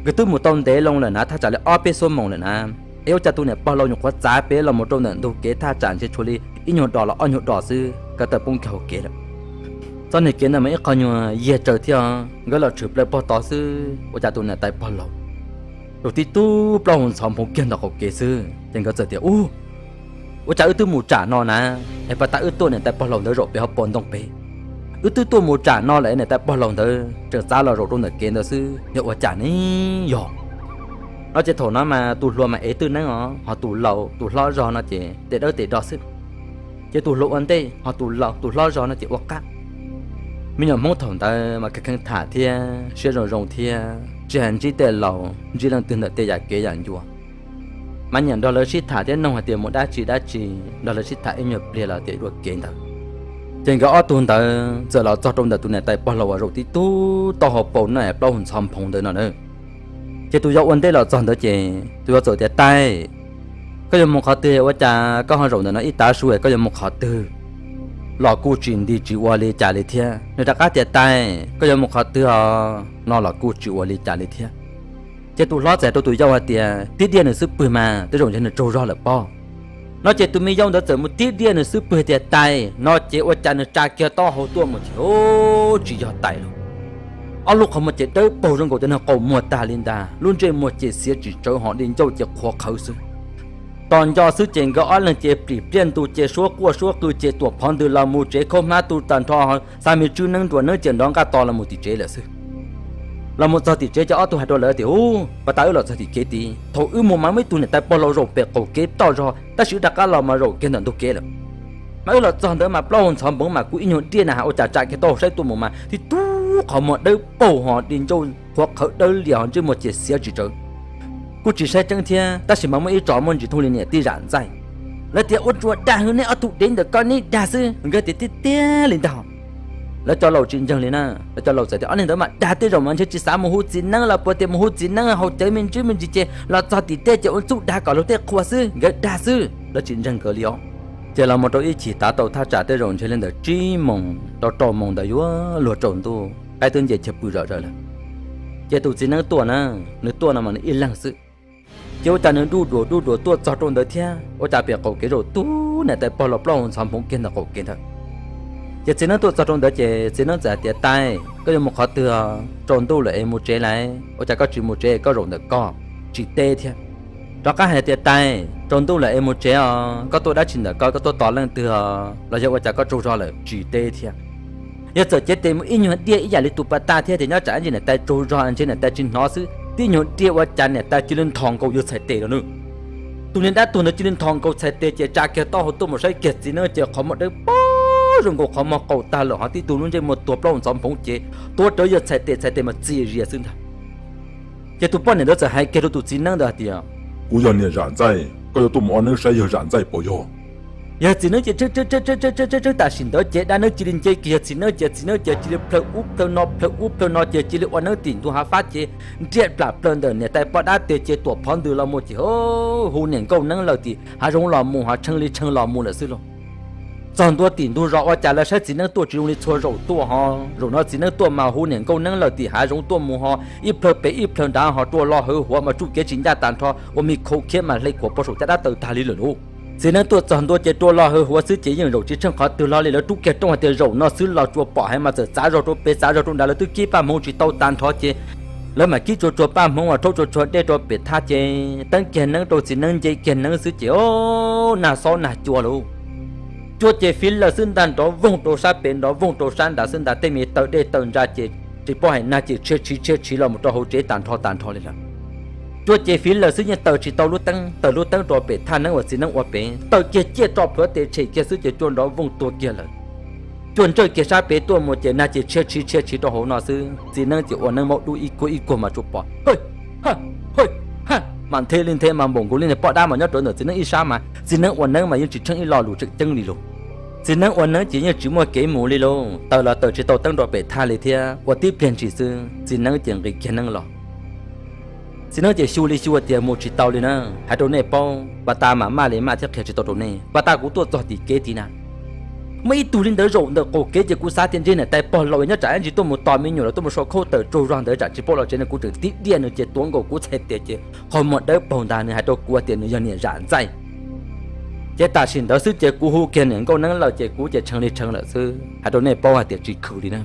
Nkawd twb mus tau ntev loo lawm na, thaj tsam li ob peb xuab moos lawm na, es ua cas tus niam pog laus nyuam qhuav txav pem los mus rau ntawm ntug kev thaj tsam ntshe tshuav li ib nyuag dos los ob nyuag dos xwb, nkawd tawm poob kiag hauv kev lawm. Txoj niag kev ntawd mas ib qho nyuag yiag tsaws thiab, nkawd los tshwm plaws pog tod xwb ua cas tus niam tais pog laus zaum tib tug plaub hau ntxhov nphoov kiag ntawm qaum kev xwb ces nkawd txawm tias ub, ua cas wb twb mus tsam no na, es pas tas wb tuaj niam tais pog laus ntawd zaum pem hauv paus ntoo pem. Wb twb tuaj mus tsam no lawm es niam tais pog laus ntawd tseem txav los zaum rau ntawm kev ntawd xwb yog ua cas ne yog? No ces thaum no mas tus hluas mas ev twj neeb os, ho tus laus tus hlob zog no ces tes dawb tes do xwb. Ces tus hluas ua ntej ho tus laus tus hlob zog no ces ua qab. Me nyuam Hmoob thaum ntawd mas kheev kheev tham thiab siab zoo zoo thiab tsis hais ntsib tej laus ntsib leej twg ntawm tej yam kev yam ncua. Mas nyiam nrog lawv sib tham thiab noog hais tias mus dab tsi dab tsi, nrog lawv sib tham ib nyuag pliag los tias dua kev ntawd. Ces nkawd ob tug ntawd txawm los txog rau ntawm tus niam tais pog laus uas zaum tib tug taub hau paus no es plaub hau ntxhov nphoov ntawd no na. Ces tus yau ua ntej los txog ntawd ces tus yau txawm tias tais, koj yuav mus qhov twg ua cas koj ho zaum ntawm no ib tav su es koj yuav mus qhov twg? Los kuj tsis nti tsis ua li cas li thiab. Nws rov qab tias tais, koj yuav mus qhov twg os no los kuj tsis ua li cas li thiab. Ces tus hlob txawm hais rau tus yau hais tias tib diaj nws xub pwg mas tej zaum ntshe nws tsaug zog lawm pob. No ces tus me yau ntawd txawm mus tib diaj nws xub pwg tias tais no ces ua cas nws tsa kiag taub hau tuaj mus ces tsis yog tais lauj. Ob lub qhov muag ces dawb paug zoo nkaus cov neeg qaug muag tag li ntag, lub ntsej muag ces xiav tsis tsawv ho di ncauj ces qhuav qhawv xwb. Tos nco xwb ces nkawd ob leeg ces plim pliaj ntu ces suab quaj suab qw ces tuam phov ntws los mus tsev khaub hmab tu tag nrho, xa me tswb neeb nruas neeb ciam nrov nqaj tos los mus tim tsev lawm xwb. Los mus txog tim tsev ces ob tug hais rau lawv tias ub, pas tas wb los txog tim kev tid, thaum wb mus mas muaj ib tug niam tais pog laus zaum pem qaum kev toj zog tab sis wb rov qab los mas zaum kiag ntawm ntug kev lawm. Mas wb los txog ntawd mas plaub hau ntxhov nphoov mas kuv ib nyuag diaj na has ua cas tsa kiag taub hau saib tuaj mus mas tib tug qhov muag dawb paug ho di ncauj qhuav qhawv dawb lias ho ntsej muag ces xiav tsis tsawv. Kuj tsis saib tseeb thiab tab sis mas muaj ib tso muaj ntsis thooj li niam tij zam ntxaij. Lawv tias ua tsuas dag hwv, neb ob tug dev ntawm ko neb dag xwb. Nkawd tias tiag tiag li ntag. Lawv cov laus tsis ntseeg li na, lawv cov laus txawm tias ob niag ntawd mas dag tej zaum mas ntshe tsis xav mus hu txiv neeb los puas tias mus hu txiv neeb haus cawv me ntsis me ntsis ces los txog tim tej ces ua txuj dag kom luag tej qhua xwb, nkawd dag xwb, lawv tsis ntseeg nkawd li os. Ces los mus rau ib chim tav tau thaj tsam tej zaum ntshe li ntawm tsib moos rau rau moos ntawd yuav luag tsaus ntuj, qaib twb nce chaw pw zom zaws lawm. Ces tus txiv neeb tuaj na, nws tuaj no mas nws ib leeg xwb. Ces ua cas nws duj duas duj duas tuaj txog rau ntawd thiab ua cas pem qaum kev zaum tib tug niam tais pog laus plaub hau ntxhov nphoov kiag ntawm qaum kev ntawd. Ces txiv neeb tuaj txog rau ntawd ces txiv neeb txawm hais tias tais, koj yuav mus qhov twg? Tsaus ntuj lawm es mus tsev lauj, ua cas koj tsis mus tsev koj zaum ntawm ko? Tsis teb thiab. Rov qab hais tias tais, tsaus ntuj lawm es mus tsev os, koj tuaj dab tsi ntawm ko, koj tuaj tos leej twg os los yog ua cas koj tsaug zog lawm? Tsis teb thiab. Yog txawm cev tes mus ib nyuag diaj ib yam li tus pas tag thiab tias nyob tsam ib ntsis niam tais tsaug zog ntshe niam tais tsis hnov xwb, tib nyuag diaj ua cas niam tais cia li nthos nkaus yawg txhais tes lawm na. Tus niag dab tuag ntawd cia li nthos nkaus txhais tes ces tsa kiag taub hau tuaj mus saib kiag txiv neeb ces qhov muag dawb paug zoo nkaus qhov muag qaug tag lawm ho tib tug lub ntsej muag tuag plaub hau ntxhov nphoov ces tuav rawv yawg txhais tes, txhais tes mas txias zias xwb ntag. Ces tus poj niam ntawd txawm hais kiag rau tus txiv neeb ntawd hais tias kuv yog niam zam ntxaij, koj yuav tuaj mus ua neeb saib yawg zam ntxaij puas yog? Yawg txiv neeb ces tseeb tseeb tam sim ntawd ces dab neeb cia li nce kiag yawg txiv neeb ces txiv neeb ces cia li plhaw ub plhaw no plhaw ub plhaw no ces cia li ua neeb tim ntug hav fab ces nriaj plam plaws ntawm niam tais poj dab tes ces tuam phov ntws los mus ces hu niam nkauj neeb lawm tim hav zoov los mus ho tshee li tshee los mus lawm xwb lauj. Txog ntua tim ntug zos ua cas lawv saib txiv neeb tuaj tsis zoo li txhua zaus tuaj ho, zaum no txiv neeb tuaj mas hu niam nkauj neeb lawm tim hav zoov tuaj mus ho ib plhaw pem ib plhaw nrad ho rua lo hawv huav mas tsuj kev tsis ncaj tag nrho ua me khau khiab mas hle khuav pov saum caj dab taws tag li lawm lauj. Txiv neeb tuaj txog ntua ces rua lo hawv huav xwb ces yeej zaum tsis tsheej qhov twg hlo li, lawv rub kiag rooj hais tias zaum no xwb los tsuas pom heev mas txawm txav zog rau pem txav zog rau nrad lawv twb kib paj hmoov tsis tau tag nrho ces lawv mam kib tsuag tsuag paj hmoov uas rhaub tsuag tsuag dej rau pem thaj ces teeb kiag neeb rau txiv neeb nce kiag neeb xwb ces o, nag xob nag cua lauj. Cua ces fiv lawm xwb ntag, nrov voog rau sab pem nrov voog rau sab nrad xwb ntag, tej me taw dej taw ntsa ces tsis paub hais nag ces tshia tshiv tshia tshiv los mus rau hauv tsev tag nrho tag nrho li lawm. Cua ces fiv lawm xwb yeej taws tsis tau lub teeb, taws lub teeb rau pem thaj neeb uas txiv neeb ua pem, taws kiag ciaj tso plhuav tes tshem kiag xwb ces cua nrov vooj tuag kiag lawm. Cua ntsawj kiag sab pem tuaj mus ces nag ces tshia tshiv tshia tshiv rau hauv no xwb. Txiv neeb ces ua neeb maub dub ib kuag ib kuag mas tsuas pom haj, haj, haj, mas nthe li nthe mas npaum nkaus li niag poj dab mas nyob rau ntawm txiv neeb ib sab mas txiv neeb ua neeb mas yeej tsis tsheej ib lo lus tseem ceeb li lauj. Txiv neeb ua neeb ces yeej tsis muaj kev mus li lauj, taws los taws tsis tau teeb rau pem thaj li thiab. Ua tib pliag ntshis xwb txiv neeb ces nqis kiag neeb los. Txiv neeb ces xyu li xyu tias mus tsis tau li na, hais rau nej paub, pas tas mas maj li maj thiab qhia tsis tau rau nej. Pas tas kuv tuaj txog tim kev tid na, muaj ib tug li ntawd zaum ntawm qaum kev ces kuv xav tias ntshe niam tais pog laus nyob tsam ib ntsis tuaj mus tos me nyuam los tuaj mus sau khaub tawm tsaug zog ntawd tsam tsis paub los tsev, nws kuv tseem tib diaj nws ces tuav nkaus kuv txhais tes ces qhov muag dawb paug ntag, nws hais rau kuv tias nws yog niam Zam Ntxaij. Ces tam sim ntawd xwb ces kuv hu kiag niam nkauj neeb lawm ces kuv ces tshee li tshee lawm xwb, hais rau nej paub hais tias tsis khwv li na.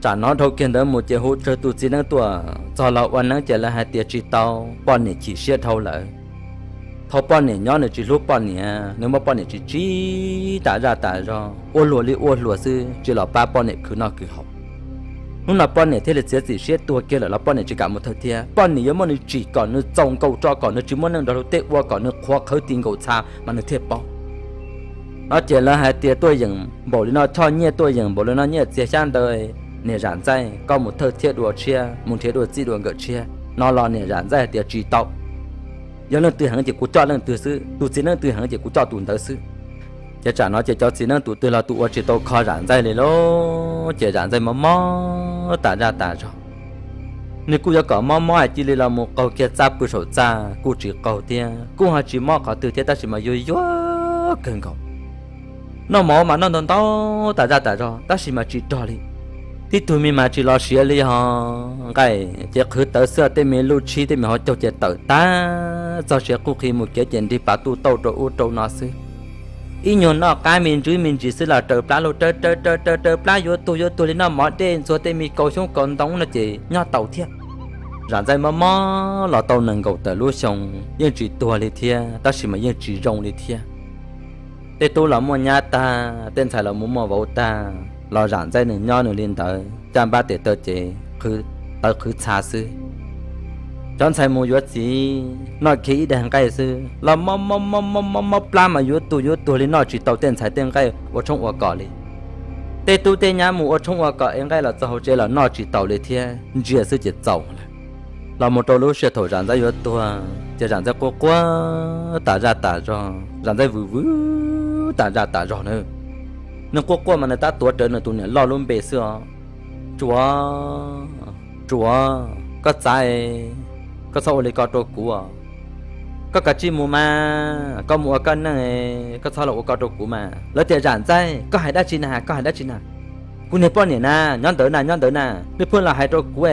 Tsam no dhau kiag ntawd mus ces hu tsawg tus txiv neeb tuaj, txog los ua neeb ces lawv hais tias tsis tau, poj niam chim siab dhau lawm. Thaum poj niam nyob nws tsis hlub poj niam, nws muab poj niam tsis tsim tas zaj tas zog, ua luag li ua luag xwb, tsis los pab poj niam khwv noj khwv haus. Hnub no poj niam thiaj li txiav txim siab tuag kiag lawm los poj niam tsis kam mus thawj thiab. Poj niam yuav muab nws tsim kom nws txaus nkaus tso kom nws tsis muaj neej nrog luag tej ua kom nws qhuav qhawv ti nkaus txha mas nws thiaj paub. No ces lawv hais tias tuaj yeem npaum li no, choj nyiaj tuaj yeem npaum li no, nyiaj txiag xyab ntawv, niam Zam Ntxaij koj mus thawj thiab dua tshiab, mus nrhiav dua txij dua nkawm tshiab no los niam Zam Ntxaij hais tias tsis tau. Yog leej twg heev ces kuv coj leej twg xwb, tus txiv neeb twg heev ces kuv coj tus ntawd xwb. Ces tsam no ces cov txiv neeb tus twg los tus ua tsis tau kho Zam Ntxaij li lauj, ces Zam Ntxaij mob mob tas zaj tas zog. Nws kuj yuav kom mob mob hais cia li los mus qaug kiag txaj pw saum txaj kuj tsis qaug thiab, kuj ho tsis mob qhov twg thiab tab sis mas yuag yuag kawg nkaus. Noj mov mas noj ntau ntau tas zaj tas zog tab sis mas tsis rog li. Tib tug me mas tsis los siav li, yog nqaij ces qhwv tawv xwb, tej me luj tshib tej me hauv caug ces tawm tag, txog siav quj qhi mus kev ces nrig pas tuj tauj rau ub rau no xwb. Ib nyuag noj qab me ntsis me ntsis xwb los raws plab luj, raws raws raws raws plab yuav tuag yuav tuag li, noj mov dej ntxuag tej me kaus xyoob kaus ntoo no ces nyob tau thiab. Zam Ntxaij mob mob los tau nees nkaum tawm lub xyoo yeej tsis tuag li thiab tab sis mas yeej tsis zoo li thiab. Tej tub los muaj nyab tag, tej ntxhais los mus muaj vauv tag los Zam Ntxaij nws nyob nws li ntawd, caj npab tes taw ces qhwv tawv qhwv txha xwb. Cov ntxhais mus yuav txiv noj kiag ib daig nqaij xwb los mob mob mob mob mob plab mas yuav tuag yuav tuag li, noj tsis tau tej ntxhais tej nqaij ua tshoob ua kos li. Tej tub tej nyab mus ua tshoob ua kos es nqaij los txog hauv tsev los noj tsis tau li thiab, ntsia xwb ces txaus lawm. Los mus rau lub sij hawm thaum Zam Ntxaij yuav tuag ces Zam Ntxaij quaj quaj tas zaj tas zog, Zam Ntxaij vwm vwm tas zaj tas zog na. Nws quaj quaj mas nws tab tuav rawv nws tus niam loj lub npe xwb os. Tsuav, Tsuav, koj txav, koj txhob ua li ko rau kuv. Koj kav tsij mus mas, koj mus ua koj neej, koj txhob los ua ko rau kuv mas. Lawv tias Zam Ntxaij, koj hais dab tsi na, koj hais dab tsi na? Kuv niag poj niam na, nyob ntawd na, nyob ntawd na, nws pheej los hais rau kuv,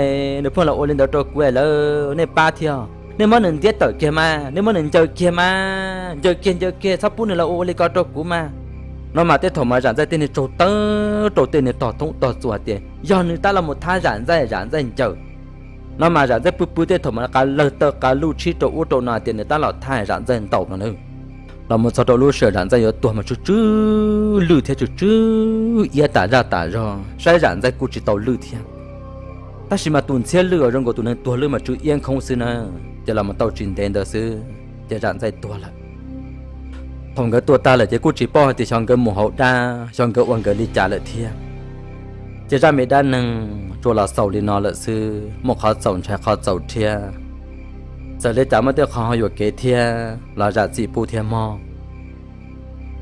nws pheej los ua li ntawd rau kuv lawm, nej pab thiab. Nej muab nws ntiab tawm kiag mas, nej muab nws ncaws kiag mas, ncaws kiag ncaws kiag, txhob pub nws los ua ua li ko rau kuv mas. No mas tej thaum mas Zam Ntxaij tej niag tsaug tawv rau tej niag tog thoob tog txuas hais tias yog nws tab los mus thab Zam Ntxaij, Zam Ntxaij ncaws. No mas Zam Ntxaij pw pw tej thaum mas qav lawg taw qav luj tshib rau ub rau no tias nws tab los thab Zam Ntxaij ntaus no na. Los mus txog rau lub sij hawm Zam Ntxaij yuav tuag mas tsw tsw lwj thiab tsw tsw iab tas zaj tas zog, saib Zam Ntxaij kuj tsis tau lwj thiab. Tab sis mas tus ntxhiab lwj uas zoo nkaus tus neeg tuag lwj mas tsw iab nkhoov xwb na. Ces los mus tau tsis ntev ntawd xwb ces Zam Ntxaij tuag lawm. Thaum nkawd tuag tag lawm ces kuj tsis paub hais tias xyov nkawd mus hauv dab, xyov nkawd ua nkawd li cas lawm thiab. Ces zaj me dab neeg tsuas los xaus li no lawm xwb, muaj qhov txaus ntshai qhov txaus rhiab. Txawm li cas muaj tej qho ho yuam kev thiab los zam txim pub thiab mog.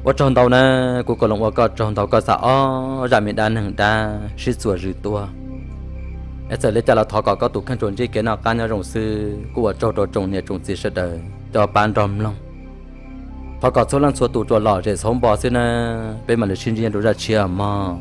Ua tsaug ntau na, kuv Koos Loos ua koj tsaug ntau koj xa ob zaj me dab neeg dab sib txuas zwm tuaj. Es txawm li cas los thov kom koj tus kheej tsuas ntsib kev noj qab nyob zoo xwb, kuj ua tsaug rau tsoom niam tsoom txiv sawv daws coj pab nrog mloog. Thov kom txhua leej txhua tus tsuas lom zem xauv npo xwb na, peb mam li sib ntsib rau zaj tshiab mog.